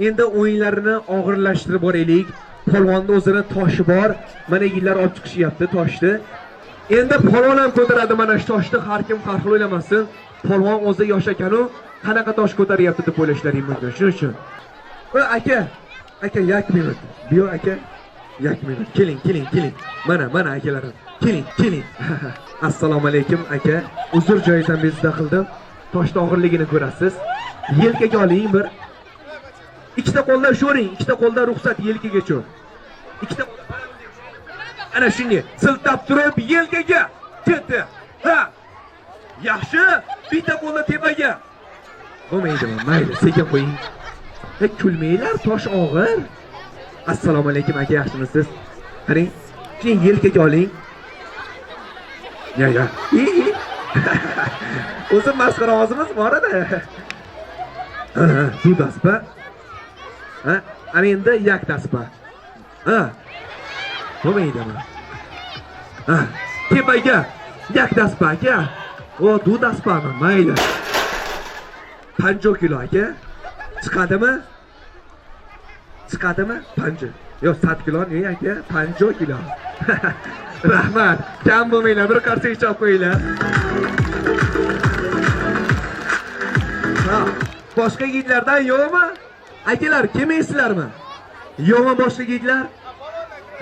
Endi o'yinlarini og'irlashtirib boraylik. Polvonni o'zini toshi bor. Mana yigitlar olib chiqishyapti toshni. Endi polvon ham ko'taradi mana shu toshni, har kim har xil o'ylamasin. Polvon o'zi yosh ekan-u, qanaqa tosh ko'taryapti deb o'ylashlaring mumkin. Shuning uchun. Aka, aka, yak minut. Bu yoq aka, yak minut. Keling, keling, keling. Mana, mana akalarim. Keling, keling. Assalomu alaykum aka. Uzr joyingizdan bezovta qildim. Toshni og'irligini ko'rasiz. Yelkaga oling bir. Ikkita qo'lda sho'ring, ikkita qo'lda ruxsat yelkaga cho'r. Ikkita ana shunday siltab turib yelkaga ketdi. Ha. Yaxshi, bitta qo'lda tepaga. Bo'lmaydimi? Mayli, sekin qo'ying. Ha, kulmanglar, tosh og'ir. Assalomu alaykum aka, yaxshimisiz? Qarang, keyin yelkaga oling. Ya, ya. O'zi masxara ovozimiz bor edi. Ha, du daspa. Ha, ana endi yak daspa. Ha. Bo'lmaydimi? Ha, tepaga yak daspa aka. O, du daspami? Mayli. 50 kilo aka. Chiqadimi? Chiqadimi? 5. Yo'q, 100 kilo ne aka? 50 kilo. Rahmat. Kam bo'lmanglar, bir qarsak chop qo'yinglar. Ha, boshqa yigitlardan yo'qmi? Akalar, kelmaysizlarmi? Yo'qmi boshqa yigitlar?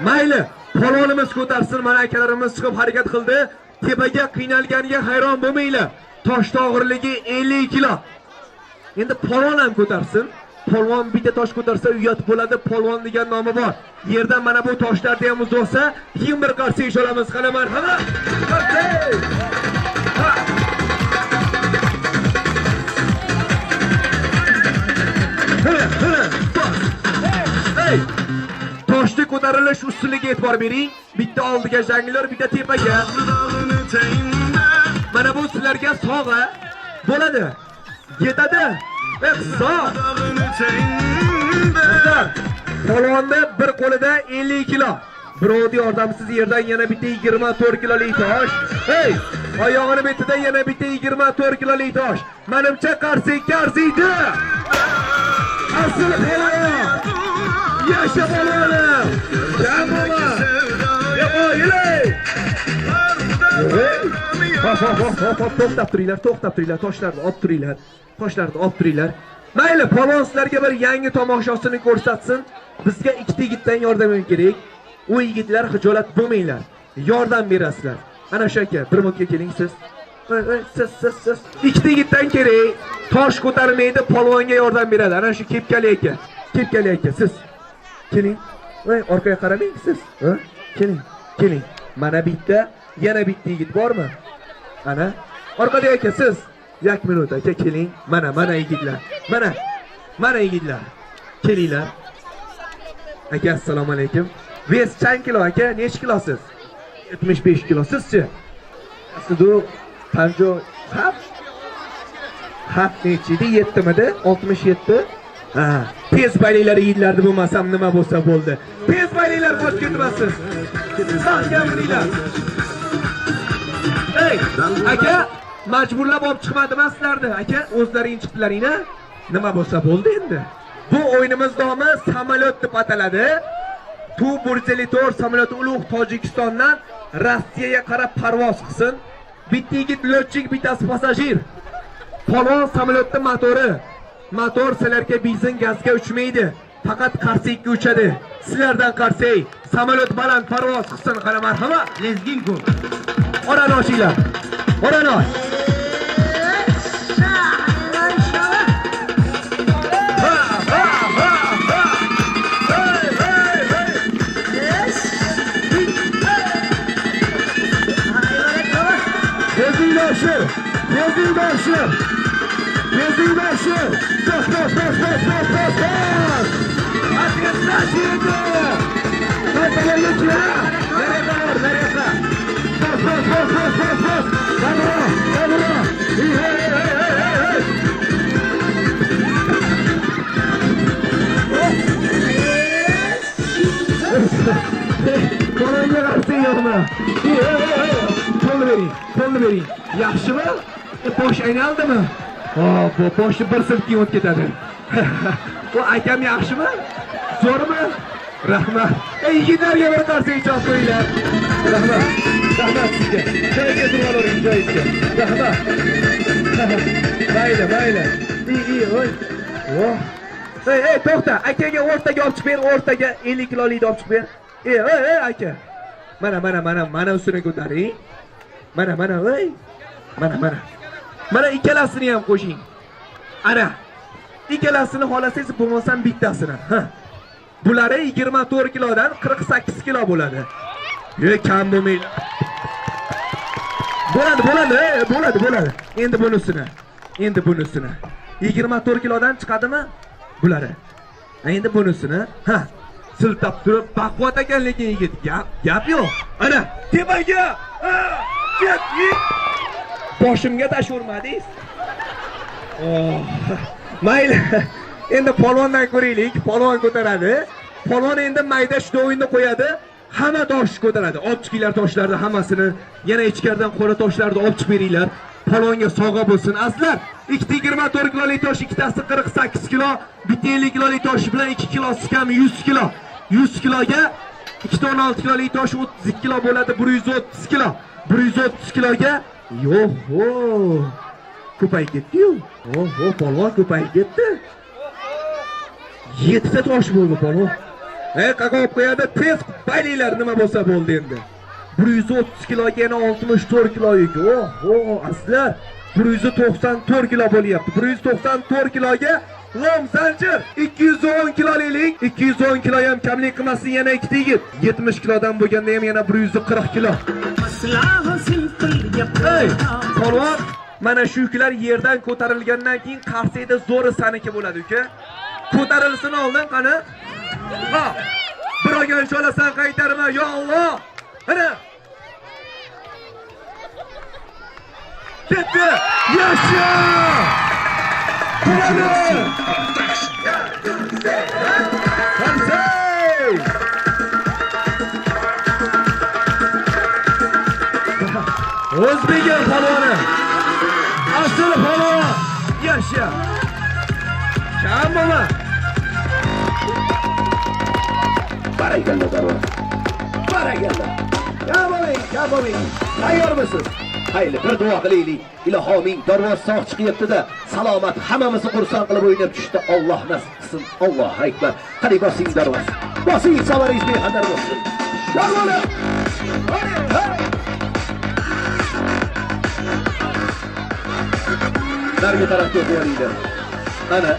Mayli, polvonimiz ko'tarsin, mana akalarimiz chiqib harakat qildi. Tepaga qiynalganiga hayron bo'lmanglar. Tosh og'irligi 50 kilo. Endi polvon ham ko'tarsin. Polvon bitta tosh ko'tarsa uyat bo'ladi, polvon degan nomi bor. Yerdan mana bu toshlarni ham uzsa, keyin bir qarsak olamiz. Qani marhamat. Ha. Hana, hana, bos. Hey! Toshni ko'tarilish usuliga e'tibor bering. Bitta oldiga janglar, bitta tepaga. Mana bu sizlarga sog'a bo'ladi. Yetadi. Ehson. Qizlar, polvonni bir qo'lida 50 kilo. Birovni yordamsiz yerdan yana bitta 24 kilolik tosh. Hey, oyog'ini betida yana bitta 24 kilolik tosh. Menimcha qarsakka arziydi. Asl polvon. Yasha polvonim. Jamoa. Yo'q, Hop, hop, hop, hop, hop, to'xtab turinglar, to'xtab turinglar, toshlarni olib turinglar. Toshlarni olib turinglar. Mayli, polvon sizlarga bir yangi tomoshasini ko'rsatsin. Bizga ikkita yigitdan yordam kerak. U yigitlar xijolat bo'lmanglar. Yordam berasizlar. Ana shu aka, bir minutga keling siz. Siz, siz, siz. Ikkita yigitdan kerak. Tosh ko'tarmaydi, polvonga yordam beradi. Ana shu kepkali aka. Kepkali aka, siz. Keling. Voy, orqaga qaramang siz. Ha? Keling, keling. Mana bitta, yana bitta yigit bormi? Ana, orqada aka siz. 1 minut aka keling. Mana, mana yigitlar. Mana, mana yigitlar. Kelinglar. Aka, assalomu alaykum. Vес qancha kilo aka? Necha kilosiz? 75 kilo. Sizchi? Aslida 57. Hap nechidi? 7 midi? 67. Ha, tez balinglar yigitlarni bo'lmasam nima bo'lsa bo'ldi. Tez balinglar qochib ketmasin. Mahkam bo'linglar. Ey, aka, majburlab olib chiqmadim sizlarni. Aka, o'zlaring chiqdilaring-a? Nima bo'lsa bo'ldi endi. Bu o'yinimiz nomi samolyot deb ataladi. Tu 154 samolyoti ulug' Tojikistondan Rossiyaga qarab parvoz qilsin. Bitta yigit lotchik, bittasi passajir. Polvon samolyotda motori. Motor sizlarga benzin gazga uchmaydi. Faqat qarsakka uchadi. Sizlardan qarsak, samolyot baland parvoz qilsin. Qara marhamat. Lezginko. Orani ochinglar. Orani och. Ha, ha, ha, ha. Hey, hey, hey. Tezlikni oshir. Tezlikni oshir. Tezlikni oshir. Bos, bos, bos, bos, bos, bos, bos. Atletlar Qaytalarga kira. Nereye bor, nereye? Bos, bos, bos, bos, bos, bos. Dabro, dabro. Hey, hey, hey, hey, hey, hey. Qo'lingga qarshi yo'qmi? Hey, hey, hey. Qo'lni bering, qo'lni bering. Yaxshimi? Bosh aynaldimi? Oh, bu boshni bir silkib o'tib ketadi. Bu akam yaxshimi? Zo'rmi? Rahmat. Ey yigitlarga bir qarsak chop qo'yinglar. Rahmat. Rahmat sizga. Joyiga turib olavering, joyingizga. Rahmat. Mayli, mayli. Iyi, oy. Oh. Ey, ey, to'xta. Akaga o'rtaga olib chiqib ber, o'rtaga 50 kilolikni olib chiqib ber. Ey, ey, ey, aka. Mana, mana, mana, mana ustini ko'taring. Mana, mana, ey. Mana, mana. Mana ikkalasini ham qo'shing. Ana. Ikkalasini xohlasangiz, bo'lmasam bittasini. Ha. Bulari 24 kilodan 48 kilo bo'ladi. Yo, kam bo'lmaydi. Bo'ladi, bo'ladi, bo'ladi, bo'ladi. Endi bunisini. Endi bunisini. 24 kilodan chiqadimi? Bulari. Endi bunisini. Ha. Siltab turib baquvvat ekan lekin yigit. Gap, gap yo'q. Ana, tepaga. Ha, ket, Boshimga tash urmadingiz. Oh. Mayli. Endi polvondan ko'raylik. Polvon ko'taradi. Polvon endi mayda shu o'yinni qo'yadi. Hamma toshni ko'taradi. Olib chiqinglar toshlarni hammasini. Yana ichkaridan qora toshlarni olib chiqib beringlar. Polvonga sovg'a bo'lsin. Aslar, ikkita 24 kilolik tosh, ikkitasi 48 kilo, bitta 50 kilolik tosh bilan 2 kilosi kam 100 kilo. 100 kiloga ikkita 16 kilolik tosh 32 kilo bo'ladi, 130 kilo. 130 kiloga yo'q-ho. Ko'payib ketdi-yu. Oho, polvon ko'payib ketdi. 7 ta tosh bo'ldi polvon. Ey, qaqob qo'yadi, tez baylinglar nima bo'lsa bo'ldi endi. 130 kiloga yana 64 kilo yuk. Oho, aslar 194 kilo bo'lyapti. 194 kiloga lom zanjir 210 kilolik, 210 kilo ham kamlik qilmasin yana ikkita yigit. 70 kilodan bo'lganda ham yana 140 kilo. Ey, polvon, mana shu yuklar yerdan ko'tarilgandan keyin qarsakda zo'ri saniki bo'ladi uka. Ko'tarilsin oldin qani. Ha. Bir olgan cholasan qaytarma, yo Alloh. Ana. Ketdi. Yasha! Turadi! Qarsay! O'zbekiston polvoni. Asl polvon. Yasha! Kam bo'lma. Barakalla darvoz. Barakalla. Kam bo'ling, kam bo'ling. Tayyormisiz? Hayli, bir duo qilaylik. Ilohoming, darvoz sog' chiqyapti-da, salomat hammamizni xursand qilib o'ynab tushdi. Alloh nasib qilsin. Allohu akbar. Qani bosing darvoz. Bosing, savaringiz bexatar bo'lsin. Darvoza. Narigi tarafga o'tib. Ana,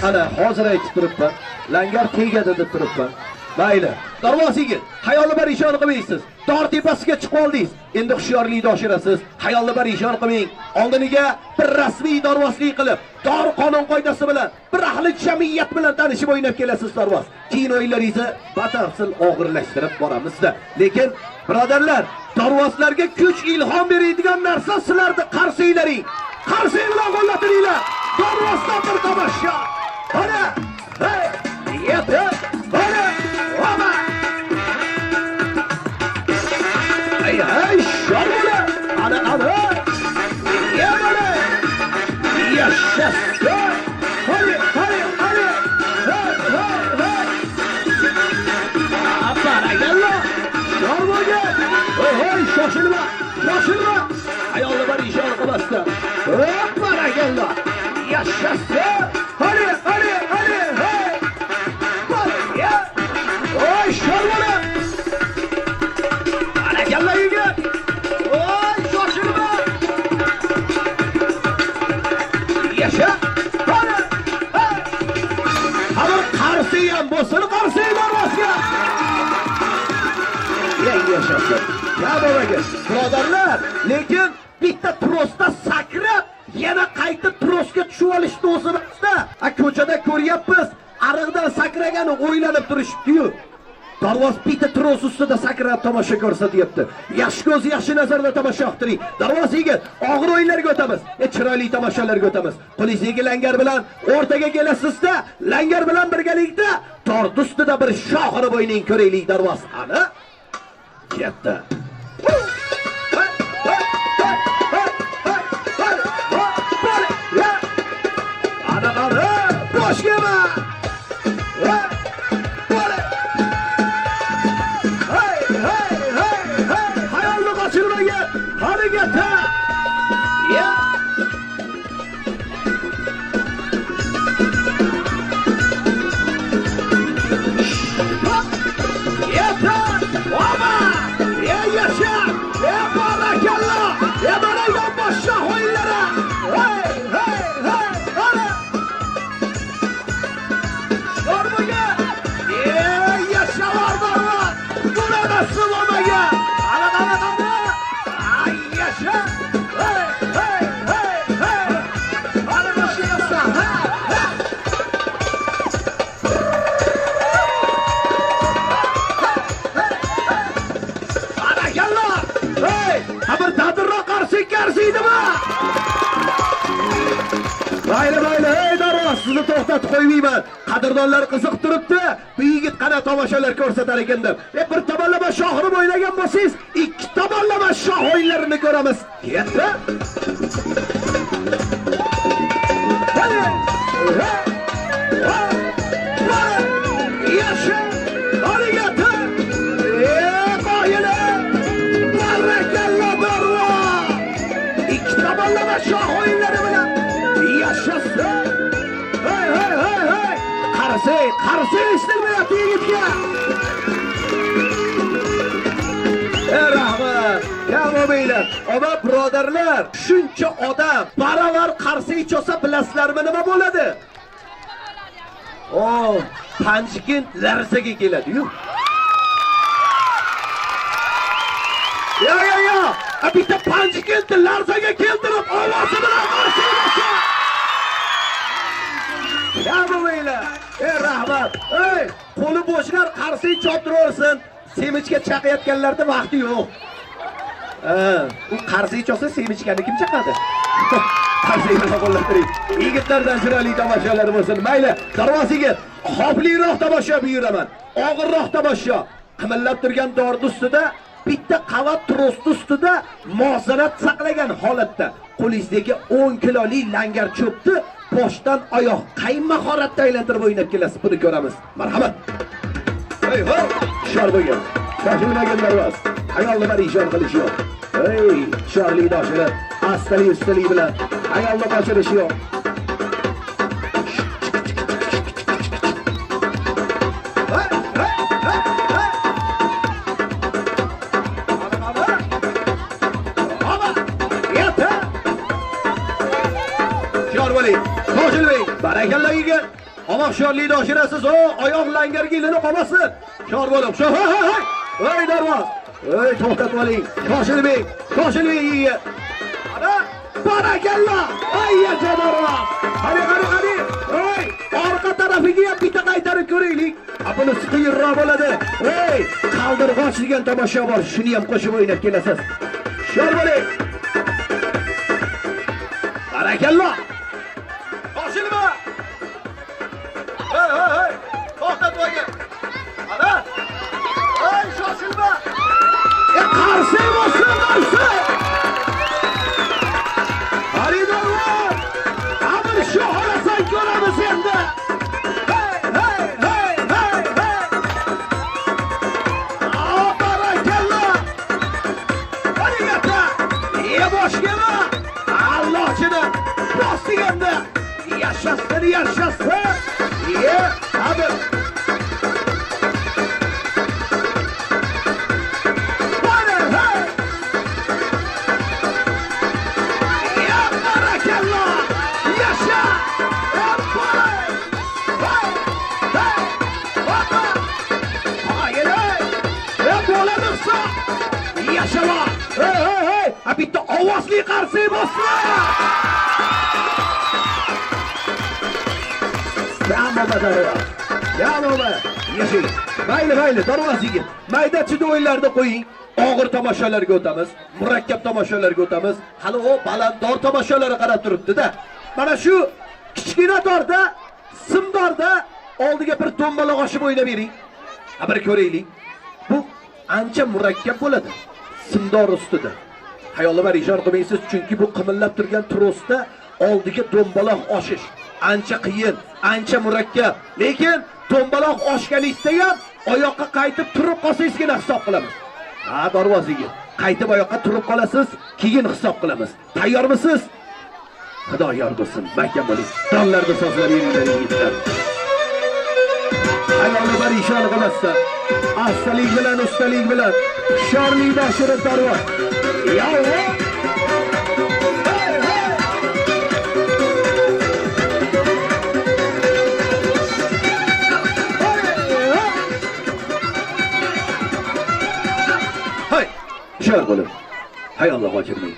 ana hozir aytib turibman. Langar tegadi deb turibman. Mayli. Darvoz yigit, xayolni parishon qilmaysiz. Dor tepasiga chiqib oldingiz. Endi hushyorlikni oshirasiz. Xayolni parishon qilmang. Oldiniga bir rasmiy darvozlik qilib, dor qonun qoidasi bilan, bir ahli jamiyat bilan tanishib o'ynab kelasiz darvoz. Keyin o'yinlaringizni batafsil og'irlashtirib boramizda. Lekin birodarlar, darvozlarga kuch ilhom beradigan narsa sizlarni qarsiylaring. Qarsiy bilan qo'llatinglar. Darvozdan bir tomosha. Ana, hey, yeti, ana, oba. Hey, hey, shor bo'la. Ana, ana. Ya bo'la. Yashasın. Hadi, hadi, hadi. Hey, hey, hey. Barakalla. Shor bo'lga. Hey, hey, shoshilma, shoshilma. Ayolni bir ishora qilmasdan. Barakalla. Yashasın. Hadi, hadi, hadi, hey. Ya. Oy, shor bo'la. Barakalla yigit. Oy, shoshilma. Yasha. Hadi. Hey. Hamir qarsi ham bo'lsin, qarsi darvozga. Yangi yashasın. Ya bobaga, birodarlar, lekin bitta trosda sakrab, yana qaytib trosga tushib olishni o'zimizda. A ko'chada ko'ryapmiz, ariqdan sakragani o'ylanib turishibdi-yu. Darvoz bitta tros ustida sakrab tomosha ko'rsatyapti. Yaxshi ko'z, yaxshi nazarda tomosha qiltiring. Darvoz yigit, og'ir o'yinlarga o'tamiz. Chiroyli tomoshalarga o'tamiz. Qo'lingizdagi langar bilan o'rtaga kelasizda, langar bilan birgalikda tort ustida bir shoxirib o'yning ko'raylik darvoz. Ana ketdi. Ana ana bosh kema. Hey hey hey hey, hayolni qochirmaga hali ketdi. Ya. Yeter! Oba! Ya yaşa! Ya barakalla! Ya bana yonboshla o'yinlara! Hey hey hey! Ana! Shorbuga! Ya yashalar darvoz! Bunaqasi bo'lmagan! Ana ana ana! Ay yasha! Hey hey hey hey! Ana boshlayapsan! Ha! Ha! Barakalla! Hey, ha bir dadilroq qarshi qarsiydimi? Mayli, mayli, ey darvoz, sizni to'xtatib qo'ymayman. Qadrdonlar qiziq turibdi. Bu yigit qana tomoshalar ko'rsatar ekan deb. Bir tomonlama shoxirib o'ynagan bo'lsangiz, ikki tomonlama shoh o'yinlarini ko'ramiz. Ketdi. Hadi. Hey. Ha. Yasha. Hadi ketdi. Qoyili. Barakalla darvoz. Ikki tomonlama shoh o'yinlari bilan yashasın. Hey hey hey hey. Qarsi, qarsi eshitilmayapti yigitga. Ey rahmat. Kam bo'lmanglar. Ammo birodarlar, shuncha odam baravar qarsi cholsa bilasizlarmi nima bo'ladi? O, Panjikent larzaga keladi-yu. Yo yo yo! Bitta Panjikentni larzaga keltirib ovozi bilan qarshi bo'lsa. Ya bo'lmanglar. Ey rahmat. Ey, qo'li bo'shlar qarshi choptiraversin. Semichka chaqayotganlarda vaqti yo'q. Ha, u qarshi cholsa semichkani kim chaqadi? Qarsak bilan qo'llab. Yigitlardan chiroyli tomoshalar bo'lsin. Mayli, Darvoz yigit, xavfliroq tomosha buyuraman. Og'irroq tomosha. Qimillab turgan dorni ustida bitta qavat trosni ustida muvozanat saqlagan holatda qo'lingizdagi 10 kiloli langar cho'pni boshdan oyoq qay mahoratda aylantirib o'ynab kelasiz, buni ko'ramiz. Marhamat. Hey, ho! Shor bo'lgan. Shoshilmagan Darvoz. Ayolni parishon qilish yo'q. Hey, shorli doshini astalik ustalik bilan ayolni qochirish yo'q. Barakalla yigit. Omoq shorlikni oshirasiz, o oyoq langarga ilinib qolmasin. Shor bo'lib, shor, hey, hey, hey. Ey Darvoz. Ey to'xtatib oling. Shoshilmang, shoshilmang yigit. Ana, barakalla. Ay yasha Darvoz. Qani, qani, qani. Ey, orqa tarafiga ham bitta qaytarib ko'raylik. Bunisi qiyinroq bo'ladi. Ey, qaldirg'och degan tomosha bor, shuni ham qo'shib o'ynab kelasiz. Shor bo'ling. Barakalla. Shoshilma. Hey, hey, hey! To'xtatib olgin. Ana! Hey, shoshilma! Qarshi bo'lsin, qarshi! Qani Darvoz! Amir shu xolasan ko'ramiz endi. Hey, hey, hey, hey, hey! Barakalla! Qani gapda! Ye boshgami? Allohchini bosdik endi. Yashasin, yashasin! Ye, hadi. Bana, hey! Ya barakallah! Yaşa! Ya bana! Hey! Hey! Hoppa! Hayır, hey! Ya bo'ladimsa! Yaşa! Hey, hey, hey! Ha bitta ovozli qarshi bosma! Kamova Darvoz. Kamova. Yashang. Mayli, mayli, Darvoz yigit. Mayda-chuyda o'yinlarni qo'ying. Og'ir tomoshalarga o'tamiz, murakkab tomoshalarga o'tamiz. Hali u balanddor tomoshalarga qarab turibdi-da. Mana shu kichkina dorda, simdorda oldiga bir to'mbaloq oshib o'ynab bering. Ha bir ko'raylik. Bu ancha murakkab bo'ladi. Simdor ustida. Xayolni parishon qilmaysiz, chunki bu qimillab turgan trosda oldiga do'mbaloq oshish ancha qiyin, ancha murakkab. Lekin do'mbaloq oshganingizda ham oyoqqa qaytib turib qolsangizgina hisob qilamiz. Ha, Darvoz yigit, qaytib oyoqqa turib qolasiz, keyin hisob qilamiz. Tayyormisiz? Xudo yor bo'lsin, mahkam bo'ling. Donlarda sozlar beringlar yigitlar. Ayolni parishon qilmasdan, astalik bilan, ustalik bilan, shorlikda oshirib Darvoz. Yallo! Hey, shor bo'lib. Hay Alloh qochirmang.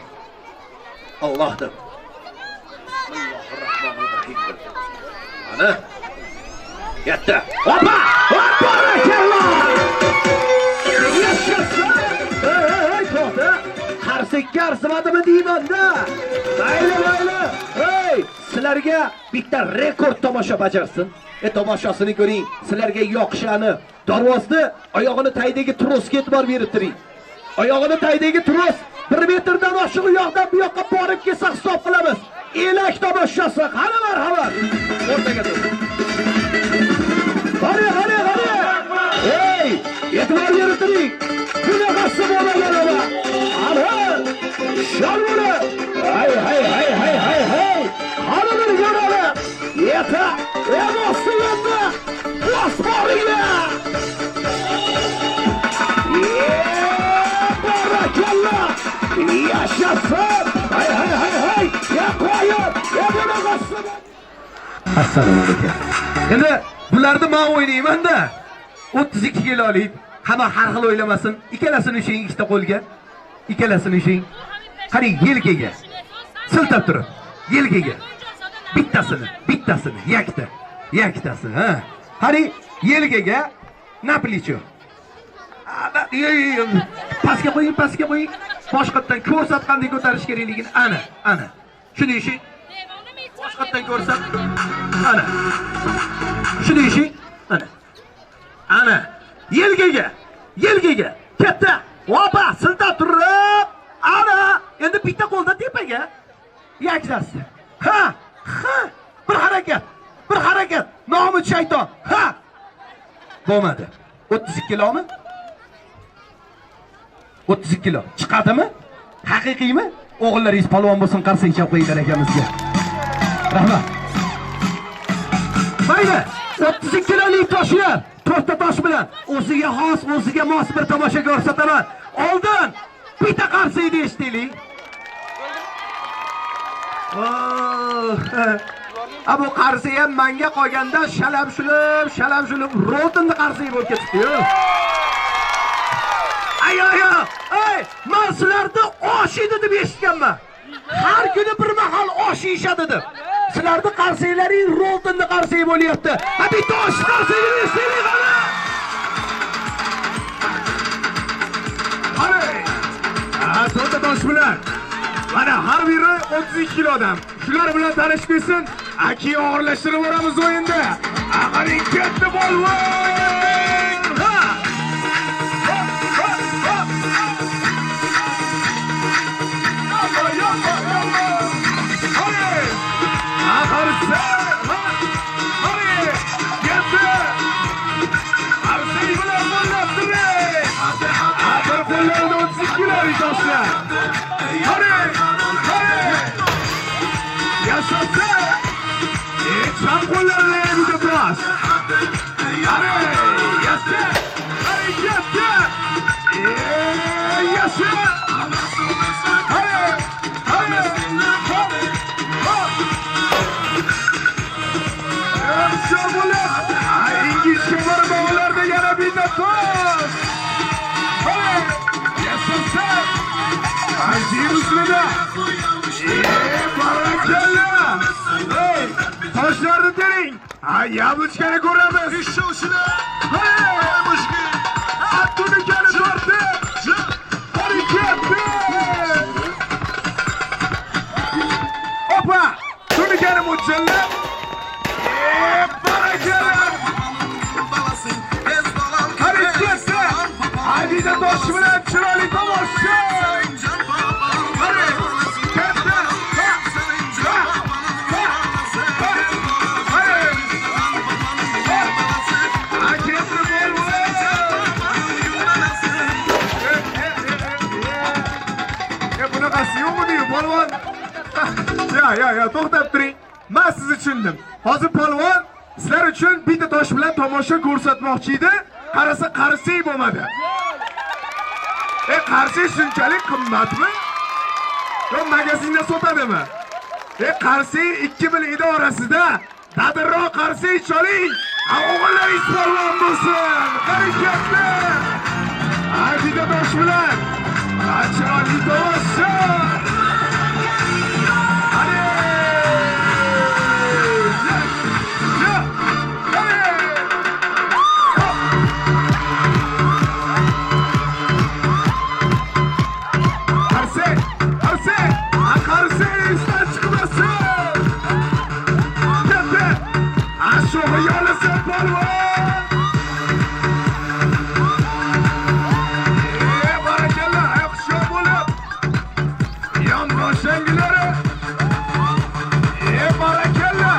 Alloh deb. Bismillahirrohmanirrohim. Ana. Yatta. Hoppa! Barakalla! Yashasın! Hey, hey, hey, to'xta. Qarsikka arzimadimi deyman-da. Mayli, mayli. Hey, sizlarga bitta rekord tomosha bajarsin. Tomoshasini ko'ring. Sizlarga yoqishani. Darvozni oyog'ini taydagi trosga e'tibor berib turing. Oyog'ini taydagi tros 1 metrdan oshiq u yoqdan bu yoqqa borib kelsa hisob qilamiz. Elak tomoshasi. Qani marhamat. O'rtaga tur. Qani, qani, qani. Ey, e'tibor berib turing. Bunaqasi bo'lmagan edi. Ana, shor bo'la. Hay, hay, hay, hay, hay, hay. Qani bir ko'radi. Yeta, bosdi endi. Bos boringlar. Barakalla. Yashasın. Hay, hay, hay, hay. Ya qo'yib, ya bunaqasi. Assalomu alaykum. Endi bularni men o'ynayman-da. 32 kilolik. Hamma har xil o'ylamasin. Ikkalasini ushing ikkita qo'lga. Ikkalasini ushing. Qarang, yelkaga. Siltab turib. Yelkaga. Bittasini, bittasini, yakta. Yaktasini, ha. Qarang, yelkaga na плечо. Pastga qo'ying, pastga qo'ying. Boshqatdan ko'rsatgandek ko'tarish kerakligini ana, ana. Shuni ishing. Boshqatdan ko'rsat. Ana. Shuni ishing. Ana. Ana. Yelkaga. Yelkaga. Katta. Opa, siltab turib. Ana. Endi bitta qo'lda tepaga. Yakdasti. Ha. Ha. Bir harakat. Bir harakat. Nomid shayton. Ha. Bo'lmadi. 32 kilomi? 32 kilo. Chiqadimi? Haqiqiymi? O'g'illaringiz polvon bo'lsin, qarsak chap qo'yinglar akamizga. Rahmat. Mayli, 32 kilolik toshlar, to'rtta tosh bilan o'ziga xos, o'ziga mos bir tomosha ko'rsataman. Oldin bitta qarsakni eshitaylik. A bu qarsak ham manga qolganda shalab shulib, shalab shulib rotinni qarsak bo'lib ketibdi-yu. Ay ay ay, men sizlarni osh edi deb eshitganman. Har kuni bir mahal osh yeyishadi deb. Sizlarni qarsaklaring rotinni qarsak bo'lyapti. Ha bitta osh qarsakini eshitaylik qani. Qani. Ha, to'rtta tosh bilan. Mana har biri 32 kilodan. Shular bilan tanishib ketsin. Aki og'irlashtirib boramiz o'yinda. Aqaring ketdi polvon. Ha! Hop, hop, hop. Yalla, yalla, yalla. Qani. Aqarsa. Ha. Qani. Ketdi. Arsay bilan qo'llab turing. Bir qo'llarida 32 kilolik toshlar. Qani. Qani. Yashasın. Chap qo'llarida bitta tosh. Qani. Yasha. Qani ketdi. Yasha. Qani. Qani. Hop. Hop. Yaxshi bo'lib. Ingichka barmoqlarda yana bitta tosh. Qani. Yashasın. Ajib uslida. Barakalla. Ey, toshlarni tering. Ha, yabluchkani ko'ramiz. Hey! Tunikani tortdi. Harakatli. Opa! Tunikani mo'ljallab. Barakalla. Harakatli. Adida tosh bilan chiroyli tomosha. Qani, katta. Ha, ha, ha, ha. Qani. Ha. Ha, ketdi polvon. Ya bunaqasi yo'qmi-yu polvon? Ya, ya, ya, to'xtab turing. Men sizni tushundim. Hozir polvon sizlar uchun bitta tosh bilan tomosha ko'rsatmoqchi edi. Qarasa qarsak bo'lmadi. Qarsak shunchalik qimmatmi? Yo, magazinda sotadimi? Qarsak 2 mil idorasida dadilroq qarsak choling. O'g'illaringiz polvon bo'lsin. Harakatli. Bitta tosh bilan. Chiroyli tomosha. Qani. Ya, qani. Hop. Qarsak, qarsak, ha, qarsak esdan chiqmasin. Katta. Ha, sho'xi yolisin polvon. Barakalla, hushyor bo'lib. Yonboshangilari. Barakalla.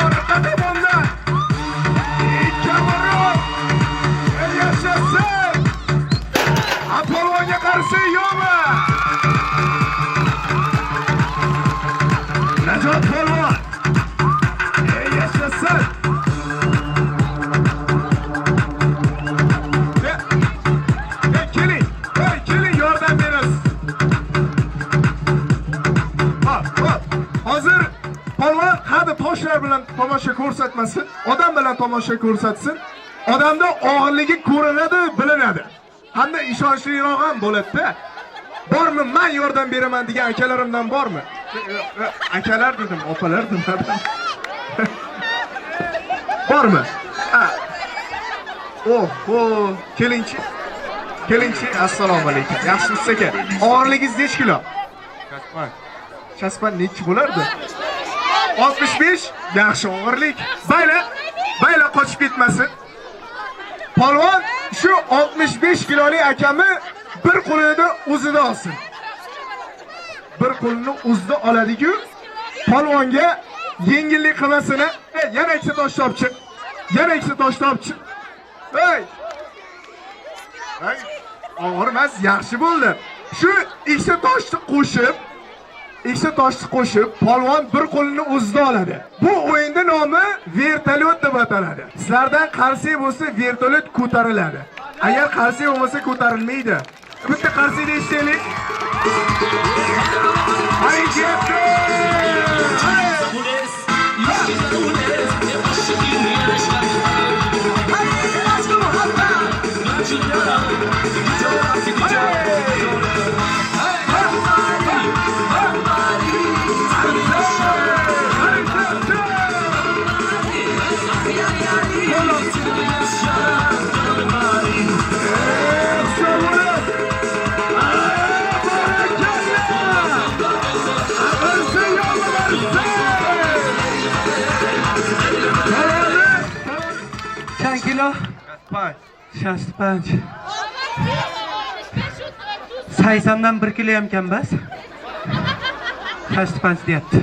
Orqa tomondan. Kamarov. Yashasin. Ha, polvonga qarshi yo'qmi? Najot polvon. Yashasin. Keling, keling, yordam berasiz. Hop, hop. Hozir polvon hadi toshlar bilan tomosha ko'rsatmasin, odam bilan tomosha ko'rsatsin. Odamda og'irligi ko'rinadi, bilinadi. Hamda ishonchliroq ham bo'ladi-da. Bormi, men yordam beraman degan akalarimdan bormi? Akalar dedim, opalar dedim. Bormi? Ha. Oh, kelingchi. Kelingchi, assalomu alaykum. Yaxshimisiz aka? Og'irligingiz necha kilo? Shaspan nechi bo'lardi? 65. Yaxshi og'irlik. Bayla, bayla qochib ketmasin. Polvon shu 65 kilolik akami bir qo'lini o'zida olsin. Bir qo'lini o'zida oladi-ku, polvonga yengillik qilmasin. Yana ikkita tosh topchiq. Yana ikkita tosh topchiq. Hey! Hey, og'ir emas, yaxshi bo'ldi. Shu ikkita toshni qo'shib, polvon bir qo'lini o'zida oladi. Bu o'yinda nomi vertolyot deb ataladi. Sizlardan qarshi bo'lsa vertolyot ko'tariladi. Agar qarshi bo'lmasa ko'tarilmaydi. Bitta qarshini eshitaylik. Harakatli! Kilo? 65. 80dan 1 kilo ham kam bas. 65 deyapti.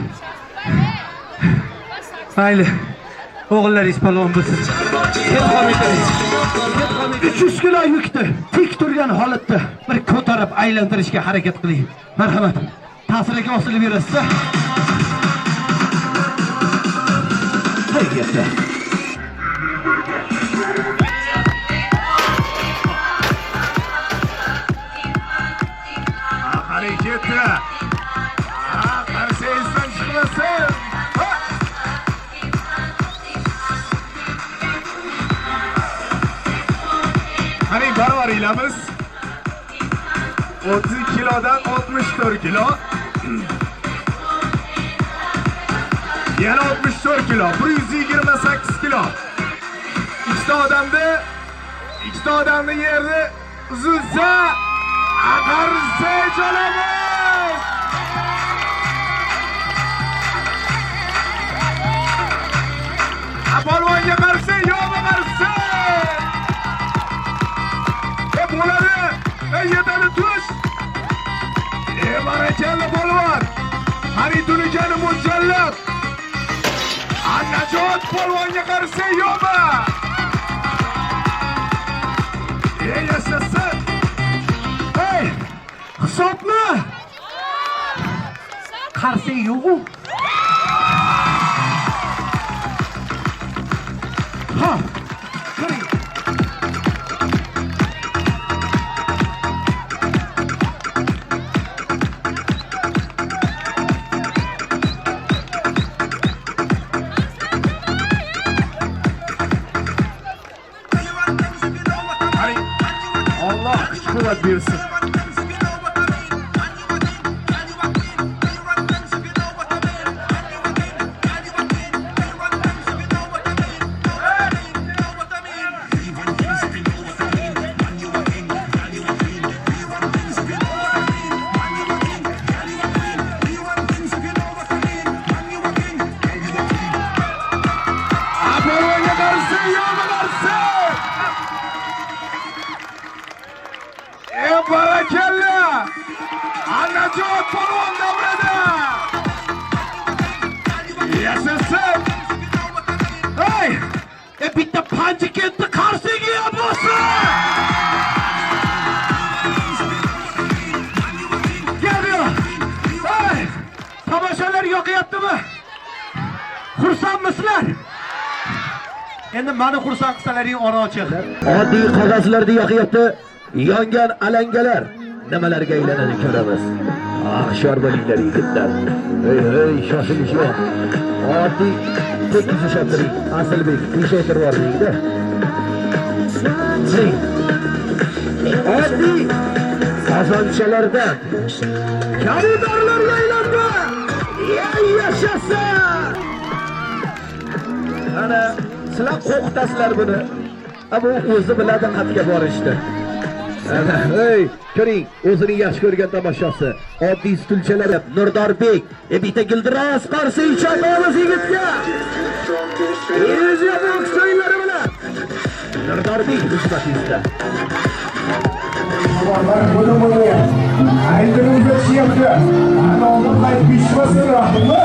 Mayli. O'g'illaringiz polvon bo'lsin. 300 kilo yukni tik turgan holatda bir ko'tarib aylantirishga harakat qiling. Marhamat. Ta'sirga osilib berasiz. Harakatda. Hareketli. Qarshi esdan chiqmasin. Qani barobar ilamiz. 30 kilodan 64 kilo. Yana 64 kilo, 128 kilo. Ikkita odamni yerni uzilsa qarshi chalamiz. Polvonga qarshi, yo'qmi qarshi? Bo'ladi. Yetadi tush. Barakalla polvon. Qani tunikani mo'ljallab. Najot polvonga qarshi, yo'qmi? Yashasin. Hey, hisobni qarshi yo'q-u. Ha, ko'ring. Allah kuch quvvat bersin. Polvonga qarshi, yo'qmi qarshi? Barakalla! Najot polvon davrida. Yashasin. Hey! Bitta panji ketdi, qarshiga ham bo'lsin. Gel bu. Hey! Tomoshalar yoqyaptimi? Xursandmisizlar? Endi meni xursand qilsalaring ora ochiq. Oddiy qog'ozlarda yoqyapti. Yongan alangalar nimalarga aylanadi ko'ramiz. Hushyor bo'linglar yigitlar. Hey, hey, shoshilish yo'q. Oddiy tekis ushlab turing. Asilbek qiyshaytirib yubording-da. Oddiy qozonchalardan kabutarlarga aylandi. Yashasin! Ana sizlar qo'rqitasizlar buni. Bu o'zi biladi qatga borishni. Ana, ey, ko'ring, o'zining yaxshi ko'rgan tomoshosi. Oddiy stulchalar Nurdorbek, bitta gildiroz qarshi chopamiz yigitga. Illyuziya boks o'yinlari bilan Nurdorbek xizmatingizda. Buni aytib uzatishyapti. Ana oldin qaytib ichmasin, rahmat.